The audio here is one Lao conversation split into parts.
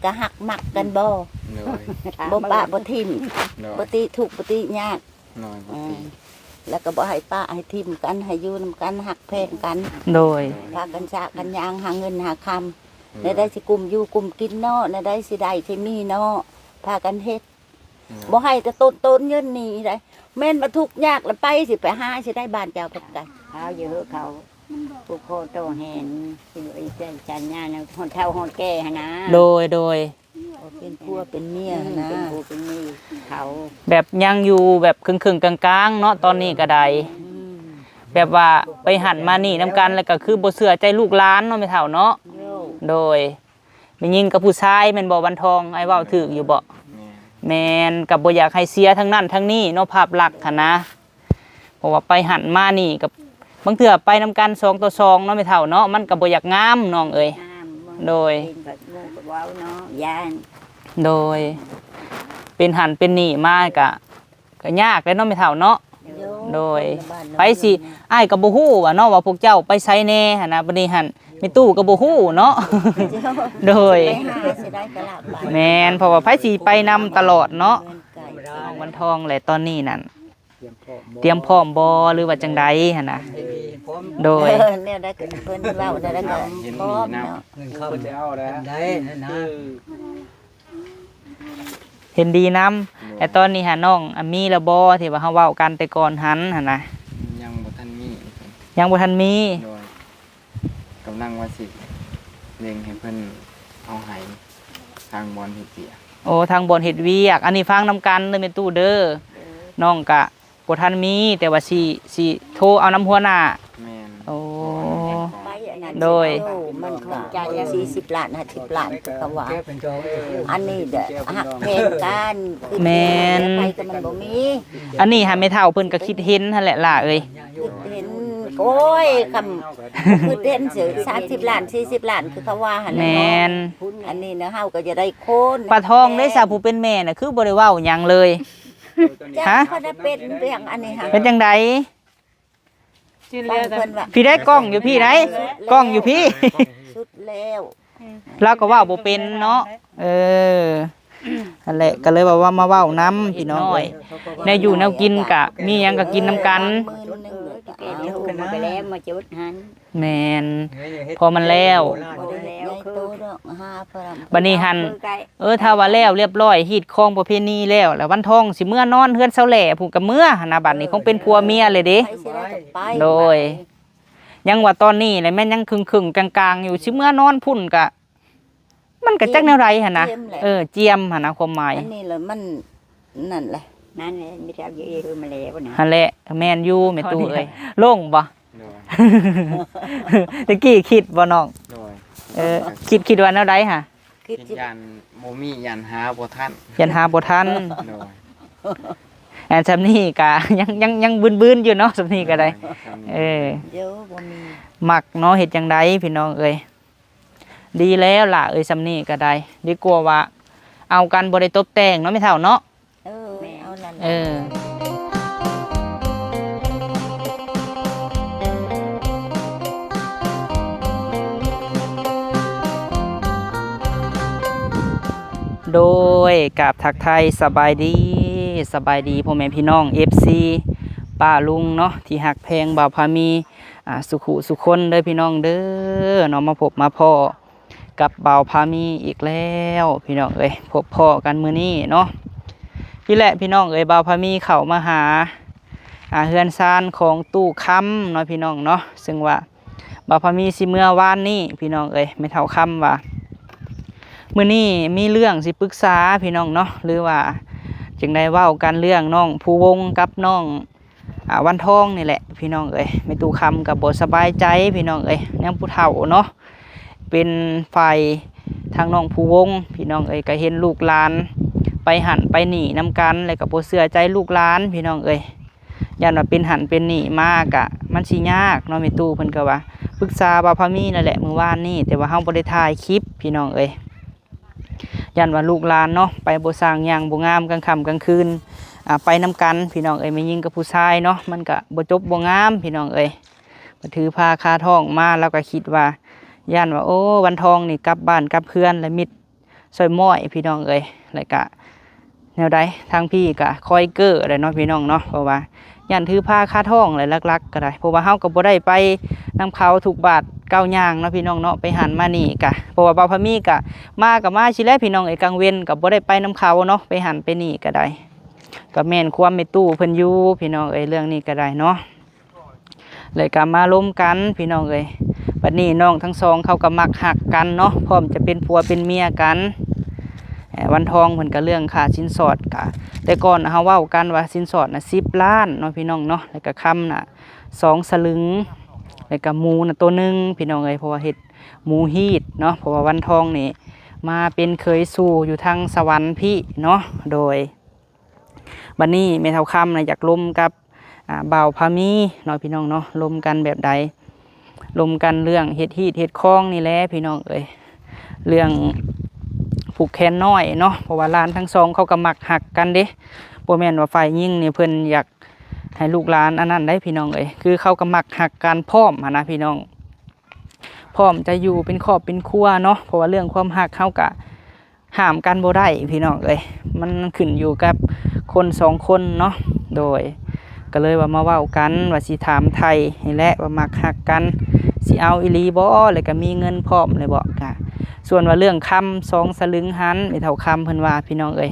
ກະຮັກມັກກັນບໍ່? ໂດຍ ບໍ່ປະບໍ່ຖິ້ມ ໂດຍ ບໍ່ຕິທຸກບໍ່ຕິຍາກ ໂດຍ ບໍ່ຕິ ເອີ ແລ້ວກໍບໍ່ໃຫ້ປະໃຫ້ຖິ້ມກັນ ໃຫ້ຢູ່ນຳກັນ ຮັກແພງກັນ ໂດຍ ພາກັນຊະກັນຍາງຫາເງິນຫາຄຳ ໂດຍ ແນວໃດຊິກຸ້ມຢູ່ກຸ້ມກິນເນາະ ແນວໃດຊິໄດ້ຊິມີເນາະ ພາກັນເຮັດ ໂດຍ ບໍ່ໃຫ້ແຕ່ຕົນ ຕົນເງິນໜີໄດ໋ ແມ່ນວ່າທຸກຍາກລະໄປ ຊິໄປຫາຊິໄດ້ບ້ານເຈົ້າກັບກັນ ເອົາຢູ່ເຮີເຂົາ ຜູ້ຂໍຕໍ່ແຫນ ຊິໄປໃຊ້ສັນຍານະ ຮອດເຖົ້າຮອດແກ່ຫັ້ນນະ ໂດຍ ໂດຍ ເປັນຜົວເປັນເມຍຫັ້ນນະ ເປັນຜົວເປັນເມຍເຂົາ ແບບຍັງຢູ່ແບບເຄິ່ງໆກາງໆເນາະ ຕອນນີ້ກໍໄດ້ ອືມ ແບບວ່າໄປຫັ້ນມານີ້ນຳກັນ ແລ້ວກໍຄືບໍ່ເຊື່ອໃຈລູກຫຼານເນາະ ແມ່ເຖົ້າເນາະ ໂດຍ ໂດຍ ແມ່ຍິງກັບຜູ້ຊາຍແມ່ນບໍ່ ວັນທອງ? ອ້າຍເວົ້າຖືກຢູ່ບໍ່? ແມ່ນ ແມ່ນ ກໍບໍ່ຢາກໃຫ້ເສຍທາງນັ້ນທາງນີ້ເນາະ ພາບລັກຫັ້ນນະ ເພາະວ່າໄປຫັ້ນມານີ້ກໍບາງເທື່ອໄປນຳກັນສອງຕໍ່ສອງເນາະ ແມ່ເຖົ້າເນາະ ມັນກໍບໍ່ຢາກງາມ ນ້ອງເອີຍ ງາມ ໂດຍ ເປັນແບບໝູ່ກໍເວົ້າເນາະ ຢ້ານ ໂດຍ ເປັນຫັ້ນເປັນນີ້ມາກໍ ກໍຍາກແຫຼະເນາະ ແມ່ເຖົ້າເນາະ ໂດຍ ໂດຍ ຄົນລະບ້ານລະເມືອງ ໃຜຊິ ອ້າຍກໍບໍ່ຮູ້ວ່າເນາະ ວ່າພວກເຈົ້າໄປໃສແດ່ຫັ້ນນະ ບັດນີ້ຫັ້ນ ແມ່ຕູ້ກໍບໍ່ຮູ້ເນາະ ໂດຍ ຊິໄປຫາຊິໄດ້ກໍລະໄປ ແມ່ນ ເພາະວ່າໃຜຊິໄປນຳຕະຫຼອດເນາະ ເຮືອນໄກ ນ້ອງວັນທອງແຫຼະ ຕອນນີ້ນັ້ນ ຕຽມພ້ອມບໍ່ ຕຽມພ້ອມບໍ່ ຫຼືວ່າຈັ່ງໃດຫັ້ນນະ ໂດຍ ເອີ ແນວໃດກໍເພິ່ນເວົ້າແນວໃດກໍພ້ອມເນາະ ເງິນເຂົ້າເພິ່ນຊິເອົາແລ້ວ ໄດ້ຫັ້ນນະ ເຫັນດີນຳ ໂດຍ ແລະຕອນນີ້ຫານ້ອງ ອາ ມີແລ້ວບໍ່ ທີ່ວ່າເຮົາເວົ້າກັນແຕ່ກ່ອນຫັ້ນຫັ້ນນະ? ຍັງບໍ່ທັນມີ ຍັງບໍ່ທັນມີ ໂດຍ ກຳລັງວ່າຊິເລັ່ງໃຫ້ເພິ່ນເອົາໃຫ້ທາງບ່ອນເຮັດວຽກ ໂອ້ ທາງບ່ອນເຮັດວຽກ ອັນນີ້ຟັງນຳກັນເດີແມ່ຕູ້ເດີ ເອີ ນ້ອງກະ ບໍ່ທັນມີ ແຕ່ວ່າຊິ ຊິໂທເອົານຳຫົວໜ້າ ແມ່ນ ໂອ້ ໂດຍ ມັນຂອງໃຈສີ່ສິບລ້ານ ຫ້າສິບລ້ານ ຄືເຂົາວ່າ ອັນນີ້ເດີ ຮັກແພງກັນ ແມ່ນ ໃຜກໍມັນບໍ່ມີ ອັນນີ້ຫາແມ່ເຖົ້າເພິ່ນກໍຄິດເຫັນຫັ້ນແຫຼະຫຼ້າເອີຍ ຄິດເຫັນ ໂອ້ຍ ຄຳ ຄິດເຫັນຊື່ສາມສິບລ້ານ ສີ່ສິບລ້ານ ຄືເຂົາວ່າຫັ້ນແຫຼະ ແມ່ນ ອັນນີ້ນະ ເຮົາກໍຈະໄດ້ຄົນ ປ້າທອງເດ້ຊະ ຜູ້ເປັນແມ່ນະ ຄືບໍ່ໄດ້ເວົ້າຫຍັງເລີຍ ຮະ ເພິ່ນເປັນເລື່ອງອັນນີ້ຫັ້ນ ເປັນຈັ່ງໃດ? ຊີ້ແລ້ວ ເພິ່ນວ່າ ພີ່ໄດ້ກ້ອງຢູ່ພີ່ໄດ໋ ກ້ອງຢູ່ພີ່ ສຸດແລ້ວ ລາວກໍເວົ້າບໍ່ເປັນເນາະ ເອີ ຫັ້ນແຫຼະ ກໍເລີຍວ່າ ວ່າມາເວົ້ານຳພີ່ນ້ອງເອີຍ ແນວຢູ່ແນວກິນກະມີຫຍັງກໍກິນນຳກັນ ໝື່ນໜຶ່ງ ເອີ ໄປແລ້ວມາຈຸດຫັ້ນ ແມ່ນ ພໍມັນແລ້ວ ບໍ່ໄດ້ໃຫຍ່ໂຕດອກ ຫາພໍລຳ ບັດນີ້ຫັ້ນ ເອີ ຖ້າວ່າແລ້ວລຽບລ້ອຍ ຮີດຄອງປະເພນີແລ້ວ ແລ້ວວັນທອງຊິເມືອນອນເຮືອນຊາວແຫຼພຸ້ນ ກໍເມືອຫັ້ນນະ ບັດນີ້ຄົງເປັນຜົວເມຍເລີຍເດ້ ໂດຍ ຍັງວ່າຕອນນີ້ແຫຼະ ແມ່ນຍັງເຄິ່ງໆກາງໆຢູ່ ຊິເມືອນອນພຸ້ນກະ ມັນກະຈັກແນວໃດຫັ້ນນະ ເອີ ຈຽມຫັ້ນນະ ຄວາມໝາຍ ອັນນີ້ລະມັນ ນັ້ນແຫຼະ ນັ້ນແຫຼະ ມີແຖວຢູ່ເອ ຄືມາແລ້ວນະ ຫັ້ນແຫຼະ ແມ່ນຢູ່ແມ່ຕູ້ເອີຍ ໂລ່ງບໍ່? ໂດຍ ຕະກີ້ຄິດບໍ່ນ້ອງ? ໂດຍ ເອີ ຄິດ ຄິດວ່າແນວໃດຫະ? ຄິດ ຄິດຢ້ານບໍ່ມີ ຢ້ານຫາບໍ່ທັນ ຢ້ານຫາບໍ່ທັນ ໂດຍ ອັນຊ່ຳນີ້ກະຍັງ ຍັງ ຍັງບືນໆຢູ່ເນາະ ຊ່ຳນີ້ກະໄດ້ ໂດຍ ຊ່ຳນີ້ ເອີ ໂຍ ບໍ່ມີ ມັກເນາະ ເຮັດຈັ່ງໃດພີ່ນ້ອງເອີຍ ດີແລ້ວຫຼ້າເອີຍ ຊ່ຳນີ້ກໍໄດ້ ດີກວ່າວ່າເອົາກັນບໍ່ໄດ້ຕົບແຕ່ງເນາະ ແມ່ເຖົ້າເນາະ ເອີ ເອົານັ້ນ ເອີ ໂດຍ ກາບທັກທາຍສະບາຍດີ ສະບາຍດີພໍ່ແມ່ພີ່ນ້ອງ ເອັຟຊີ ປ້າລຸງເນາະ ທີ່ຮັກແພງບ່າວພາມີ ອ່າ ສຸຂູສຸຄົນເດີພີ່ນ້ອງເດີເນາະ ມາພົບມາພໍ້ກັບບ່າວພາມີອີກແລ້ວພີ່ນ້ອງເອີຍ ພົບພໍ້ກັນມື້ນີ້ເນາະ ພີ້ແຫຼະພີ່ນ້ອງເອີຍ ບ່າວພາມີເຂົ້າມາຫາ ອ່າ ເຮືອນຊານຂອງຕູ້ຄຳເນາະພີ່ນ້ອງເນາະ ເຊິ່ງວ່າບ່າວພາມີຊິເມືອວານນີ້ພີ່ນ້ອງເອີຍ ແມ່ເຖົ້າຄຳວ່າ ມື້ນີ້ມີເລື່ອງຊິປຶກສາພີ່ນ້ອງເນາະ ຫຼືວ່າຈຶ່ງໄດ້ເວົ້າກັນເລື່ອງນ້ອງພູວົງກັບນ້ອງ ອ່າ ວັນທອງນີ້ແຫຼະພີ່ນ້ອງເອີຍ ແມ່ຕູ້ຄຳກໍບໍ່ສະບາຍໃຈພີ່ນ້ອງເອີຍ ນຳຜູ້ເຖົ້າເນາະ ເປັນຝ່າຍທາງນ້ອງພູວົງພີ່ນ້ອງເອີຍ ກໍເຫັນລູກຫຼານໄປຫັ້ນໄປນີ້ນຳກັນ ແລ້ວກໍບໍ່ເຊື່ອໃຈລູກຫຼານພີ່ນ້ອງເອີຍ ຢ້ານວ່າເປັນຫັ້ນເປັນນີ້ມາກະມັນຊິຍາກເນາະ ແມ່ຕູ້ເພິ່ນກໍວ່າ ປຶກສາບ່າວພາມີນັ້ນແຫຼະມື້ວານນີ້ ແຕ່ວ່າເຮົາບໍ່ໄດ້ຖ່າຍຄລິບພີ່ນ້ອງເອີຍ ຢ້ານວ່າລູກຫຼານເນາະ ໄປບໍ່ສ້າງຢ່າງບໍ່ງາມ ກາງຄ່ຳກາງຄືນ ອ່າ ໄປນຳກັນພີ່ນ້ອງເອີຍ ແມ່ຍິງກັບຜູ້ຊາຍເນາະ ມັນກະບໍ່ຈົບບໍ່ງາມພີ່ນ້ອງເອີຍ ມາຖືພາຄາທ້ອງມາ ລາວກະຄິດວ່າ ຢ້ານວ່າ ໂອ້ ວັນທອງນີ້ກັບບ້ານກັບເຮືອນລະມິດ ຊ່ອຍມ້ອຍພີ່ນ້ອງເອີຍ. ແລ້ວກະແນວໃດ ທາງພີ່ກະຄອຍເກີແຫຼະເນາະພີ່ນ້ອງເນາະ ເພາະວ່າຢ້ານຖືພາຄາທ້ອງແຫຼະ ຫຼັກໆກໍໄດ້ ເພາະວ່າເຮົາກໍບໍ່ໄດ້ໄປນຳເຂົາທຸກບາດກ້າວຍ່າງເນາະພີ່ນ້ອງເນາະ ໄປຫັ້ນມານີ້ກະ ເພາະວ່າບ່າວພາມີກະມາກໍມາຊີ້ແຫຼະພີ່ນ້ອງເອີຍ ກາງເວັນກໍບໍ່ໄດ້ໄປນຳເຂົາເນາະ ໄປຫັ້ນໄປນີ້ກໍໄດ້ ກໍແມ່ນຄວາມແມ່ຕູ້ເພິ່ນຢູ່ພີ່ນ້ອງເອີຍ ເລື່ອງນີ້ກໍໄດ້ເນາະ. ແລ້ວກໍມາລົມກັນພີ່ນ້ອງເອີຍ. ບັດນີ້ນ້ອງທັງສອງເຂົາກໍມັກຮັກກັນເນາະ ພ້ອມຈະເປັນຜົວເປັນເມຍກັນ. ເອີ ວັນທອງເພິ່ນກໍເລື່ອງຄ່າສິນສອດ ກະແຕ່ກ່ອນເຮົາເວົ້າກັນວ່າສິນສອດນະສິບລ້ານເນາະພີ່ນ້ອງເນາະ ແລ້ວກໍຄຳນະສອງສະລຶງ ແລ້ວກໍໝູນະໂຕໜຶ່ງພີ່ນ້ອງເອີຍ ເພາະວ່າເຮັດໝູຮີດເນາະ ເພາະວ່າວັນທອງນີ້ມາເປັນເຂີຍສູ່ຢູ່ທາງສະຫວັນພີ້ເນາະ. ໂດຍ ບັດນີ້ແມ່ເຖົ້າຄຳນະຢາກລົມກັບ ອ່າ ບ່າວພາມີເນາະພີ່ນ້ອງເນາະ ລົມກັນແບບໃດ ລົມກັນເລື່ອງເຮັດຮີດເຮັດຄອງນີ້ແຫຼະພີ່ນ້ອງເອີຍ ເລື່ອງຜູກແຂນນ້ອຍເນາະ ເພາະວ່າຫຼານທັງສອງເຂົາກໍມັກຮັກກັນເດ້ ບໍ່ແມ່ນວ່າຝ່າຍຍິງນີ້ເພິ່ນຢາກໃຫ້ລູກຫຼານອັນນັ້ນໃດພີ່ນ້ອງເອີຍ ຄືເຂົາກໍມັກຮັກກັນພ້ອມຫັ້ນນະພີ່ນ້ອງ ພ້ອມຈະຢູ່ເປັນຄອບເປັນຄົວເນາະ ເພາະວ່າເລື່ອງຄວາມຮັກເຮົາກະ ຫ້າມກັນບໍ່ໄດ້ພີ່ນ້ອງເອີຍ ມັນຂຶ້ນຢູ່ກັບຄົນສອງຄົນເນາະ. ໂດຍ ກໍເລີຍວ່າມາເວົ້າກັນ ວ່າຊິຖາມໄຖ່ນີ້ແຫຼະ ວ່າມັກຮັກກັນ ຊິເອົາອີ່ຫຼີບໍ່ ແລ້ວກໍມີເງິນພ້ອມແລ້ວບໍ່. ກະສ່ວນວ່າເລື່ອງຄຳສອງສະລຶງຫັ້ນ ແມ່ເຖົ້າຄຳເພິ່ນວ່າພີ່ນ້ອງເອີຍ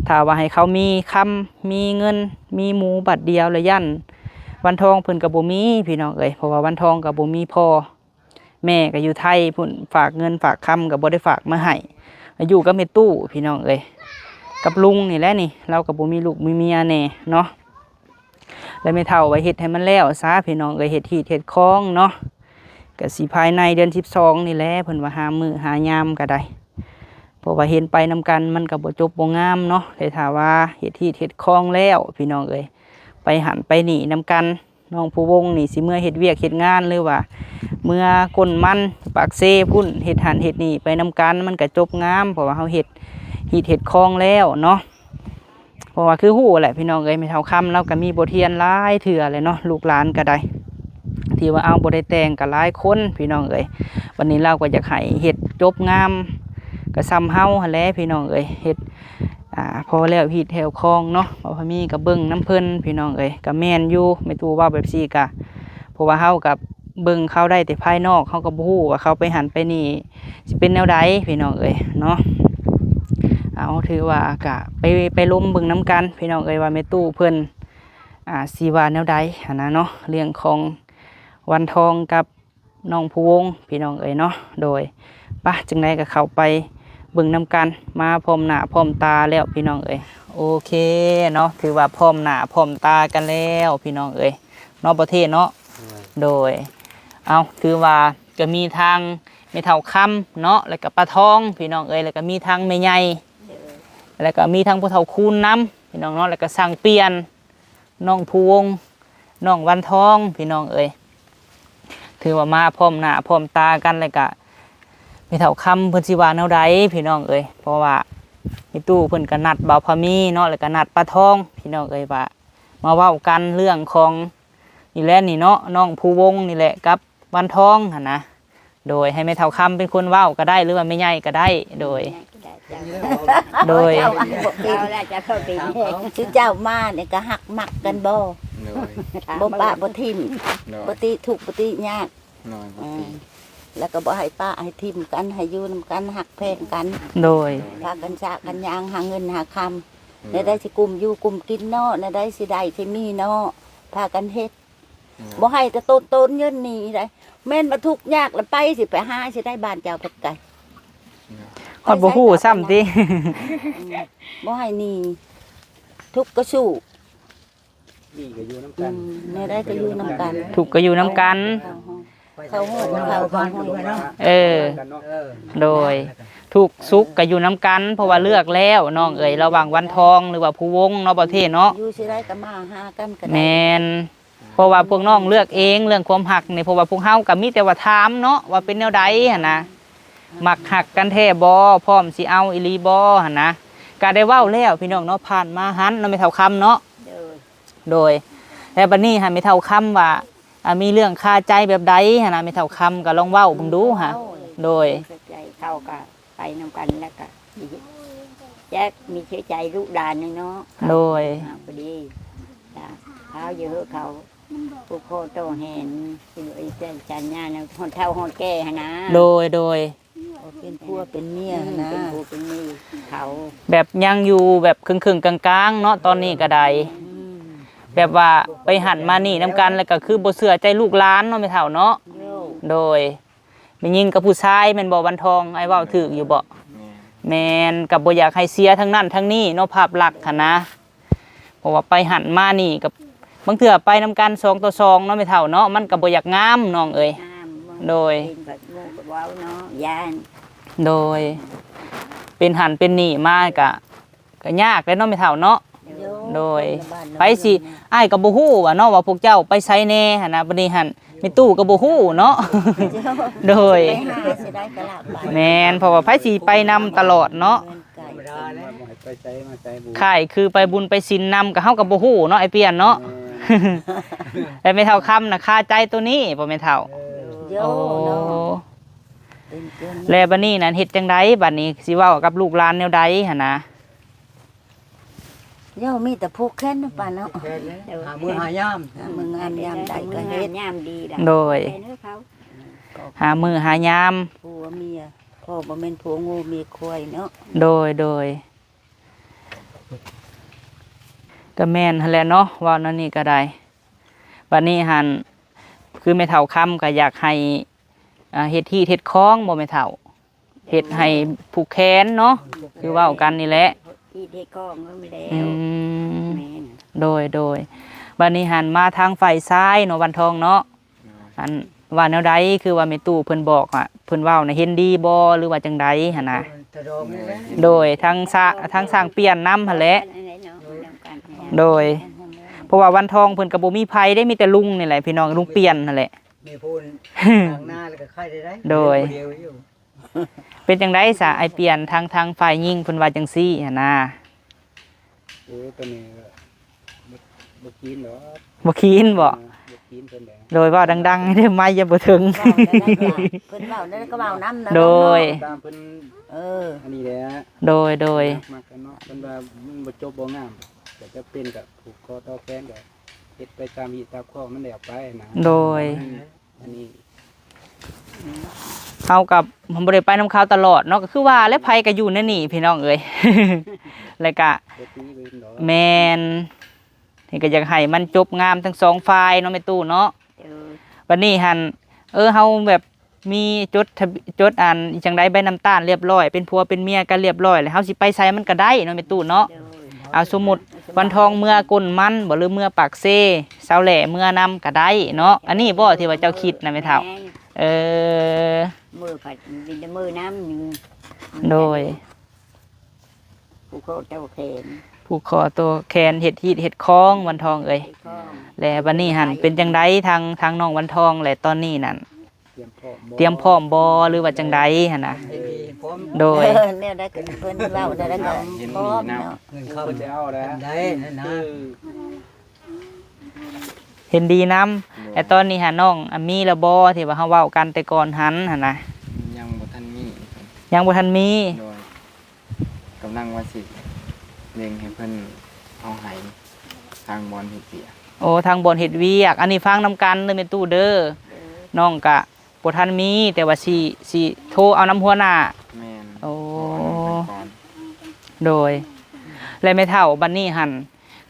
ຖ້າວ່າໃຫ້ເຂົາມີຄຳ ມີເງິນ ມີໝູບາດດຽວ ແລ້ວຢ້ານວັນທອງເພິ່ນກໍບໍ່ມີພີ່ນ້ອງເອີຍ ເພາະວ່າວັນທອງກໍບໍ່ມີພໍ່ ແມ່ກໍຢູ່ໄທພຸ້ນ ຝາກເງິນຝາກຄຳກໍບໍ່ໄດ້ຝາກມາໃຫ້ ຢູ່ກັບແມ່ຕູ້ພີ່ນ້ອງເອີຍ ກັບລຸງນີ້ແຫຼະນີ້ ລາວກໍບໍ່ມີລູກມີເມຍແດ່ເນາະ. ແລ້ວແມ່ເຖົ້າວ່າເຮັດໃຫ້ມັນແລ້ວຊະພີ່ນ້ອງເອີຍ ເຮັດຮີດເຮັດຄອງເນາະ ກໍຊິພາຍໃນເດືອນສິບສອງນີ້ແຫຼະ ເພິ່ນວ່າຫາມື້ຫາຍາມກໍໄດ້ ເພາະວ່າເຫັນໄປນຳກັນມັນກໍບໍ່ຈົບບໍ່ງາມເນາະ. ແຕ່ຖ້າວ່າເຮັດຮີດເຮັດຄອງແລ້ວພີ່ນ້ອງເອີຍ ໄປຫັ້ນໄປນີ້ນຳກັນ ນ້ອງພູວົງນີ້ຊິເມືອເຮັດວຽກເຮັດງານ ຫຼືວ່າເມືອກົ້ນມັນປາກເຊພຸ້ນ ເຮັດຫັ້ນເຮັດນີ້ໄປນຳກັນ ມັນກະຈົບງາມ ເພາະວ່າເຮົາເຮັດຮີດເຮັດຄອງແລ້ວເນາະ. ເພາະວ່າຄືຮູ້ແຫຼະພີ່ນ້ອງເອີຍ ແມ່ເຖົ້າຄຳລາວກະມີບົດຮຽນຫຼາຍເທື່ອແຫຼະເນາະ ລູກຫຼານກະໄດ້ ທີ່ວ່າເອົາບໍ່ໄດ້ແຕ່ງກະຫຼາຍຄົນພີ່ນ້ອງເອີຍ. ບັດນີ້ລາວກໍຢາກໃຫ້ເຮັດຈົບງາມ ກະຊ່ຳເຮົາຫັ້ນແຫຼະພີ່ນ້ອງເອີຍ ເຮັດ ອ່າ ພໍແລ້ວຮີດແລ້ວຄອງເນາະ ເພາະວ່າມີກໍເບິ່ງນຳເພິ່ນພີ່ນ້ອງເອີຍ. ກໍແມ່ນຢູ່ ແມ່ຕູ້ເວົ້າແບບຊີ້ກະ ເພາະວ່າເຮົາກໍເບິ່ງເຂົາໄດ້ແຕ່ພາຍນອກ ເຮົາກໍບໍ່ຮູ້ວ່າເຂົາໄປຫັ້ນໄປນີ້ຊິເປັນແນວໃດພີ່ນ້ອງເອີຍເນາະ. ເອົາ ຖືວ່າກະໄປ ໄປລົມເບິ່ງນຳກັນພີ່ນ້ອງເອີຍ ວ່າແມ່ຕູ້ເພິ່ນ ອ່າ ຊິວ່າແນວໃດຫັ້ນນະເນາະ ເລື່ອງຂອງວັນທອງກັບ ນ້ອງພູວົງພີ່ນ້ອງເອີຍເນາະ. ໂດຍ ປະ ຈັ່ງໃດກໍເຂົ້າໄປເບິ່ງນຳກັນ ມາພ້ອມໜ້າພ້ອມຕາແລ້ວພີ່ນ້ອງເອີຍ. ໂອເຄເນາະ ຖືວ່າພ້ອມໜ້າພ້ອມຕາກັນແລ້ວພີ່ນ້ອງເອີຍເນາະ ບໍ່ເທເນາະ. ໂດຍ ເອົາ ຖືວ່າກໍມີທາງແມ່ເຖົ້າຄຳເນາະ ແລ້ວກໍປ້າທອງພີ່ນ້ອງເອີຍ ແລ້ວກໍມີທາງແມ່ໃຫຍ່ ແລ້ວກໍມີທາງພໍ່ເຖົ້າຄູນນຳພີ່ນ້ອງເນາະ ແລ້ວກໍຊ່າງປ່ຽນ ນ້ອງພູວົງ ນ້ອງວັນທອງພີ່ນ້ອງເອີຍ. ຖືວ່າມາພ້ອມໜ້າພ້ອມຕາກັນ ແລ້ວກະແມ່ເຖົ້າຄຳເພິ່ນຊິວ່າແນວໃດພີ່ນ້ອງເອີຍ ເພາະວ່າແມ່ຕູ້ເພິ່ນກະນັດບ່າວພາມີເນາະ ແລ້ວກະນັດປ້າທອງພີ່ນ້ອງເອີຍ ວ່າມາເວົ້າກັນເລື່ອງຂອງນີ້ແຫຼະນີ້ເນາະ ນ້ອງພູວົງນີ້ແຫຼະກັບວັນທອງຫັ້ນນະ. ໂດຍ ໃຫ້ແມ່ເຖົ້າຄຳເປັນຄົນເວົ້າກໍໄດ້ ຫຼືວ່າແມ່ໃຫຍ່ກໍໄດ້. ໂດຍ ແມ່ໃຫຍ່ກໍໄດ້ເຈົ້າ ໂດຍ ເຈົ້າອັນບໍ່ເປັນ ເອົາລະ ເຈົ້າເຂົ້າໄປແນ່ ຄືເຈົ້າມານີ້ກໍຮັກມັກກັນບໍ່? ໂດຍ ບໍ່ປະບໍ່ຖິ້ມ ໂດຍ ບໍ່ຕິທຸກບໍ່ຕິຍາກ ໂດຍ ບໍ່ຕິ ເອີ ແລ້ວກໍບໍ່ໃຫ້ປະໃຫ້ຖິ້ມກັນ ໃຫ້ຢູ່ນຳກັນ ຮັກແພງກັນ ໂດຍ ພາກັນຊະກັນຍາງຫາເງິນຫາຄຳ ໂດຍ ແນວໃດຊິກຸ້ມຢູ່ກຸ້ມກິນເນາະ ແນວໃດຊິໄດ້ຊິມີເນາະ ພາກັນເຮັດ ອືມ ບໍ່ໃຫ້ແຕ່ຕົນ ຕົນເງິນໜີໄດ໋ ແມ່ນວ່າທຸກຍາກລະໄປ ຊິໄປຫາຊິໄດ້ ບ້ານເຈົ້າພັດໄກ ຮອດບໍ່ຮູ້ຊ້ຳຕິ ອືມ ບໍ່ໃຫ້ໜີ ທຸກກໍສູ້ ດີກໍຢູ່ນຳກັນ ອືມ ແນວໃດກໍຢູ່ນຳກັນ ທຸກກໍຢູ່ນຳກັນ ເຂົ້າຫ້ອງ ເຂົ້າຫ້ອງ ເອີ ໂດຍ ທຸກສຸກກໍຢູ່ນຳກັນ ເພາະວ່າເລືອກແລ້ວນ້ອງເອີຍ ລະຫວ່າງວັນທອງ ຫຼືວ່າພູວົງເນາະ ບໍ່ເທເນາະ ຢູ່ຊິໄດ້ກໍມາຫາກັນກໍໄດ້ ແມ່ນ ເພາະວ່າພວກນ້ອງເລືອກເອງເລື່ອງຄວາມຮັກນີ້ ເພາະວ່າພວກເຮົາກໍມີແຕ່ວ່າຖາມເນາະ ວ່າເປັນແນວໃດຫັ້ນນະ ມັກຮັກກັນແທ້ບໍ່ ພ້ອມຊິເອົາອີ່ຫຼີບໍ່ຫັ້ນນະ ກໍໄດ້ເວົ້າແລ້ວພີ່ນ້ອງເນາະ ຜ່ານມາຫັ້ນເນາະ ແມ່ເຖົ້າຄຳເນາະ ໂດຍ ໂດຍ ແລ້ວບັດນີ້ຫາແມ່ເຖົ້າຄຳວ່າ ອ່າ ມີເລື່ອງຄາໃຈແບບໃດຫັ້ນນະ ແມ່ເຖົ້າຄຳກໍລອງເວົ້າເບິ່ງດູຫາ ໂດຍ ຄາໃຈເຂົາກໍໄປນຳກັນ ແລ້ວກໍ ຈັກມີເຊື້ອໃຈລູກຫຼານເນາະ. ໂດຍ ເຮົາກໍດີ ຖ້າເຮົາຢູ່ເຮືອນເຂົາ ຜູກຄໍຕໍ່ແຂນ ຊິໄປເປັນສັນຍານະ ຮອດເຖົ້າຮອດແກ່ຫັ້ນນະ. ໂດຍ ໂດຍ ເປັນຜົວເປັນເມຍຫັ້ນນະ ເປັນຜົວເປັນເມຍເຂົາ ແບບຍັງຢູ່ແບບເຄິ່ງໆກາງໆເນາະ ຕອນນີ້ກໍໄດ້ ອືມ ແບບວ່າໄປຫັ້ນມານີ້ນຳກັນ ແລ້ວກໍຄືບໍ່ເຊື່ອໃຈລູກຫຼານເນາະ ແມ່ເຖົ້າເນາະ. ໂດຍ ໂດຍ ແມ່ຍິງກັບຜູ້ຊາຍແມ່ນບໍ່ ວັນທອງ? ອ້າຍເວົ້າຖືກຢູ່ບໍ່? ແມ່ນ ກໍບໍ່ຢາກໃຫ້ເສຍທາງນັ້ນທາງນີ້ເນາະ ພາບລັກຫັ້ນນະ ເພາະວ່າໄປຫັ້ນມານີ້ກໍບາງເທື່ອໄປນຳກັນສອງຕໍ່ສອງເນາະ ແມ່ເຖົ້າເນາະ ມັນກໍບໍ່ຢາກງາມ ນ້ອງເອີຍ. ໂດຍ ເປັນແບບໝູ່ກໍເວົ້າເນາະ ຢ້ານ. ໂດຍ ເປັນຫັ້ນເປັນນີ້ມາກໍ ກໍຍາກແຫຼະເນາະ ແມ່ເຖົ້າເນາະ. ໂດຍ ໂດຍ ຄົນລະບ້ານເນາະ ໃຜຊິ ອ້າຍກໍບໍ່ຮູ້ວ່າເນາະ ວ່າພວກເຈົ້າໄປໃສແດ່ຫັ້ນນະ ບັດນີ້ຫັ້ນແມ່ຕູ້ກໍບໍ່ຮູ້ເນາະ. ໂດຍ ໄປຫາຊິໄດ້ກໍລະໄປ ແມ່ນ ເພາະວ່າໃຜຊິໄປນຳຕະຫຼອດເນາະ ແມ່ນໄກ ທຳມະດາແຫຼະ ບໍ່ໃຫ້ໄປໃສມາໃສ ຄ້າຍຄືໄປບຸນໄປສິນນຳ ກໍເຮົາກໍບໍ່ຮູ້ເນາະ ອ້າຍປ່ຽນເນາະ. ແມ່ນ ແລະແມ່ເຖົ້າຄຳນະຄາໃຈໂຕນີ້ບໍ່ ແມ່ເຖົ້າ? ເອີ ໂອ້ ເນາະ ເປັນ ແລະບັດນີ້ນັ້ນເຮັດຈັ່ງໃດ ບັດນີ້ຊິເວົ້າກັບລູກຫຼານແນວໃດຫັ້ນນະ? ໂຍ ມີແຕ່ຜູກແຂນນຳກັນເນາະ ຫາມື້ຫາຍາມ ຫາມື້ງາມຍາມໃດກໍເຮັດ ຍາມດີໄດ໋. ໂດຍ ຫາມື້ຫາຍາມ ຜົວເມຍ ພໍ່ບໍ່ແມ່ນຜົວງົວເມຍຄວາຍເນາະ. ໂດຍ ໂດຍ ກໍແມ່ນຫັ້ນແຫຼະເນາະ ເວົ້າແນວນີ້ກໍໄດ້. ບັດນີ້ຫັ້ນ ຄືແມ່ເຖົ້າຄຳກໍຢາກໃຫ້ ອ່າ ເຮັດຮີດເຮັດຄອງບໍ່ແມ່ເຖົ້າ? ເຮັດໃຫ້ຜູກແຂນເນາະ ຄືເວົ້າກັນນີ້ແຫຼະ ຮີດເຮັດຄອງນັ້ນແຫຼະ. ອືມ ແມ່ນ ໂດຍ ໂດຍ ບັດນີ້ຫັ້ນມາທາງຝ່າຍຊາຍເນາະ ວັນທອງເນາະ ອັນ ວ່າແນວໃດ ຄືວ່າແມ່ຕູ້ເພິ່ນບອກອະ ເພິ່ນເວົ້ານະ ເຫັນດີບໍ່ ຫຼືວ່າຈັ່ງໃດຫັ້ນນະ? ໂດຍ ທັງຊະ ທັງຊ່າງປ່ຽນນຳຫັ້ນແຫຼະ. ໂດຍ ເພາະວ່າວັນທອງເພິ່ນກໍບໍ່ມີໃຜເດ້ ມີແຕ່ລຸງນີ້ແຫຼະ ພີ່ນ້ອງ ລຸງປ່ຽນຫັ້ນແຫຼະ. ມີຜູ້ລ້າງໜ້າແລ້ວກໍໄຂ້ໄດ້ ໂດຍ ເປັນຈັ່ງໃດສະ ອ້າຍປ່ຽນ ທາງ ທາງຝ່າຍຍິງເພິ່ນວ່າຈັ່ງຊີ້ຫັ້ນນະ? ໂອ້ ຕອນນີ້ກໍບໍ່ ບໍ່ກິນດອກ ບໍ່ກິນບໍ? ເອີ ບໍ່ກິນເພິ່ນແຫຼະ. ໂດຍ ເວົ້າດັງໆ ເດີ ໄມຍັງບໍ່ເຖິງ ເພິ່ນເວົ້າແນວໃດກໍເວົ້ານຳນະ ໂດຍ ຕາມເພິ່ນ ເອີ ອັນນີ້ແຫຼະ. ໂດຍ ໂດຍ ມັກກັນເນາະ ເພິ່ນວ່າມັນບໍ່ຈົບບໍ່ງາມ ກໍຈະເປັນກໍຜູກຄໍຕໍ່ແຂນ ກໍເຮັດໄປຕາມຮີດຕາມຄອງມັນແລ້ວໄປນະ. ໂດຍ ອັນນີ້ ເຮົາກໍບໍ່ໄດ້ໄປນຳເຂົາຕະຫຼອດເນາະ ກໍຄືວ່າແຫຼະ ໃຜກໍຢູ່ໃນນີ້ພີ່ນ້ອງເອີຍ ແລ້ວກະ ແມ່ນ ນີ້ກໍຢາກໃຫ້ມັນຈົບງາມທັງສອງຝ່າຍເນາະ ແມ່ຕູ້ເນາະ. ບັດນີ້ຫັ້ນ ເອີ ເຮົາແບບມີຈົດທະ ຈົດອັນ ອີ່ຫຍັງໃດ ໃບນຳຕານລຽບຮ້ອຍ ເປັນຜົວເປັນເມຍກັນລຽບຮ້ອຍ ແລ້ວເຮົາຊິໄປໃສມັນກໍໄດ້ເນາະ ແມ່ຕູ້ເນາະ. ເອົາ ສົມມຸດວັນທອງເມືອກົນມັນບໍ ຫຼືເມືອປາກເຊ ສາວແຫຼເມືອນຳກໍໄດ້ເນາະ. ອັນນີ້ບໍທີ່ວ່າເຈົ້າຄິດນະແມ່ເຖົ້າ? ແມ່ນ ເອີ ເມືອພັດມີແຕ່ເມືອນຳ. ໂດຍ ຜູກຄໍຕໍ່ແຂນ ຜູກຄໍຕໍ່ແຂນ ເຮັດຮີດເຮັດຄອງ ວັນທອງເອີຍ. ແລະບັດນີ້ຫັ້ນເປັນຈັ່ງໃດ ທາງ ທາງນ້ອງວັນທອງ ແລະຕອນນີ້ນັ້ນ ຕຽມພ້ອມບໍ່ ຫຼືວ່າຈັ່ງໃດຫັ້ນນະ? ໂດຍ ເອີ ແນວໃດກໍເພິ່ນເວົ້າແນວໃດກໍພ້ອມເນາະ. ເງິນເຂົ້າເພິ່ນຈະເອົາແລ້ວ ໄດ້ຫັ້ນນະ ເຫັນດີນຳ. ໂດຍ ແລະຕອນນີ້ຫານ້ອງ ອາ ມີແລ້ວບໍ່ທີ່ວ່າເຮົາເວົ້າກັນແຕ່ກ່ອນຫັ້ນ ຫັ້ນນະ? ຍັງບໍ່ທັນມີ ຍັງບໍ່ທັນມີ. ໂດຍ ກຳລັງວ່າຊິເລັ່ງໃຫ້ເພິ່ນເອົາໃຫ້ທາງບ່ອນເຮັດວຽກ. ໂອ້ ທາງບ່ອນເຮັດວຽກ ອັນນີ້ຟັງນຳກັນເດີແມ່ຕູ້ເດີ. ໂດຍ ນ້ອງກະບໍ່ທັນມີ ແຕ່ວ່າຊິ ຊິໂທເອົານຳຫົວໜ້າ. ແມ່ນ ໂອ້ ໂດຍ ແລະແມ່ເຖົ້າ ບັດນີ້ຫັ້ນ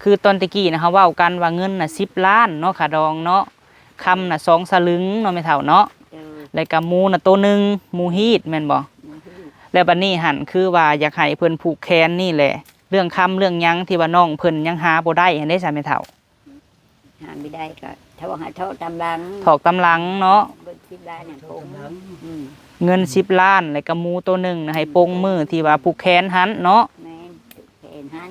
ຄືຕອນແຕ່ກີ້ນະ ເຮົາເວົ້າກັນວ່າເງິນນະສິບລ້ານເນາະ ຄ່າດອງເນາະ ຄຳນະສອງສະລຶງເນາະ ແມ່ເຖົ້າເນາະ. ໂດຍ ແລ້ວກະໝູນະໂຕໜຶ່ງ ໝູຮີດແມ່ນບໍ່? ໝູຮີດ. ແລ້ວບັດນີ້ຫັ້ນ ຄືວ່າຢາກໃຫ້ເພິ່ນຜູກແຂນນີ້ແຫຼະ ເລື່ອງຄຳເລື່ອງຫຍັງທີ່ວ່ານ້ອງເພິ່ນຍັງຫາບໍ່ໄດ້ຫັ້ນເດ້ ສາແມ່ເຖົ້າ? ຫາບໍ່ໄດ້ກໍເທາະ ໃຫ້ເທາະຕາມຫຼັງ ຖອກຕາມຫຼັງເນາະ. ເບິ່ງສິບລ້ານນີ້ ເທາະຕາມຫຼັງ ອືມ ເງິນສິບລ້ານ ແລ້ວກະໝູໂຕໜຶ່ງນະ ໃຫ້ປົງມື້ທີ່ວ່າຜູກແຂນຫັ້ນເນາະ. ແມ່ນ ຜູກແຂນຫັ້ນ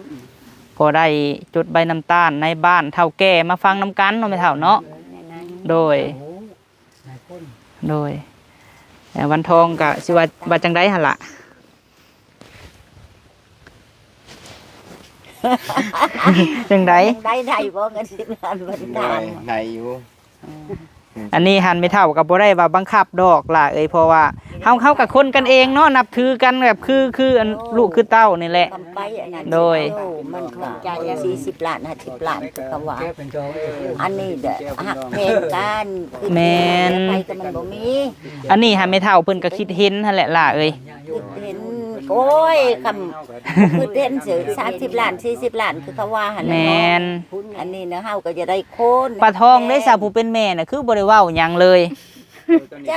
ພໍໄດ້ຈົດໃບນຳຕານໃນບ້ານເຖົ້າແກ່ມາຟັງນຳກັນເນາະ ແມ່ເຖົ້າເນາະ. ໂດຍ ໂອ້ ຫຼາຍຄົນ ໂດຍ ແຕ່ວັນທອງກະຊິວ່າ ວ່າຈັ່ງໃດຫັ້ນລະ? ຈັ່ງໃດ? ໄດ້ ໄດ້ບໍ່ເງິນສິບລ້ານ ໄດ້ຢູ່. ອັນນີ້ຫັ້ນແມ່ເຖົ້າກໍບໍ່ໄດ້ວ່າບັງຄັບດອກຫຼ້າເອີຍ ເພາະວ່າ ເຮົາ ເຮົາກໍຄົນກັນເອງເນາະ ນັບຖືກັນແບບຄື ຄືອັນລູກຄືເຕົ້ານີ້ແຫຼະ. ຄຳໄປອັນນັ້ນ ໂດຍ ໂອ້ ມັນກໍສີ່ສິບລ້ານ ຫ້າສິບລ້ານ ຄືເຂົາວ່າ. ອັນນີ້ແຫຼະ ຮັກແພງກັນ ຄື ແມ່ນ ໃຜກໍມັນບໍ່ມີ. ອັນນີ້ຫາແມ່ເຖົ້າເພິ່ນກໍຄິດເຫັນຫັ້ນແຫຼະຫຼ້າເອີຍ. ຄິດເຫັນ ໂອ້ຍ ຄຳ ຄິດເຫັນຊື່ສາມສິບລ້ານ ສີ່ສິບລ້ານ ຄືເຂົາວ່າຫັ້ນແຫຼະ. ແມ່ນ ເນາະ ອັນນີ້ນະ ເຮົາກໍຈະໄດ້ຄົນ ປາທອງເດ້ຊະ ຜູ້ເປັນແມ່ນະ ຄືບໍ່ໄດ້ເວົ້າຫຍັງເລີຍ.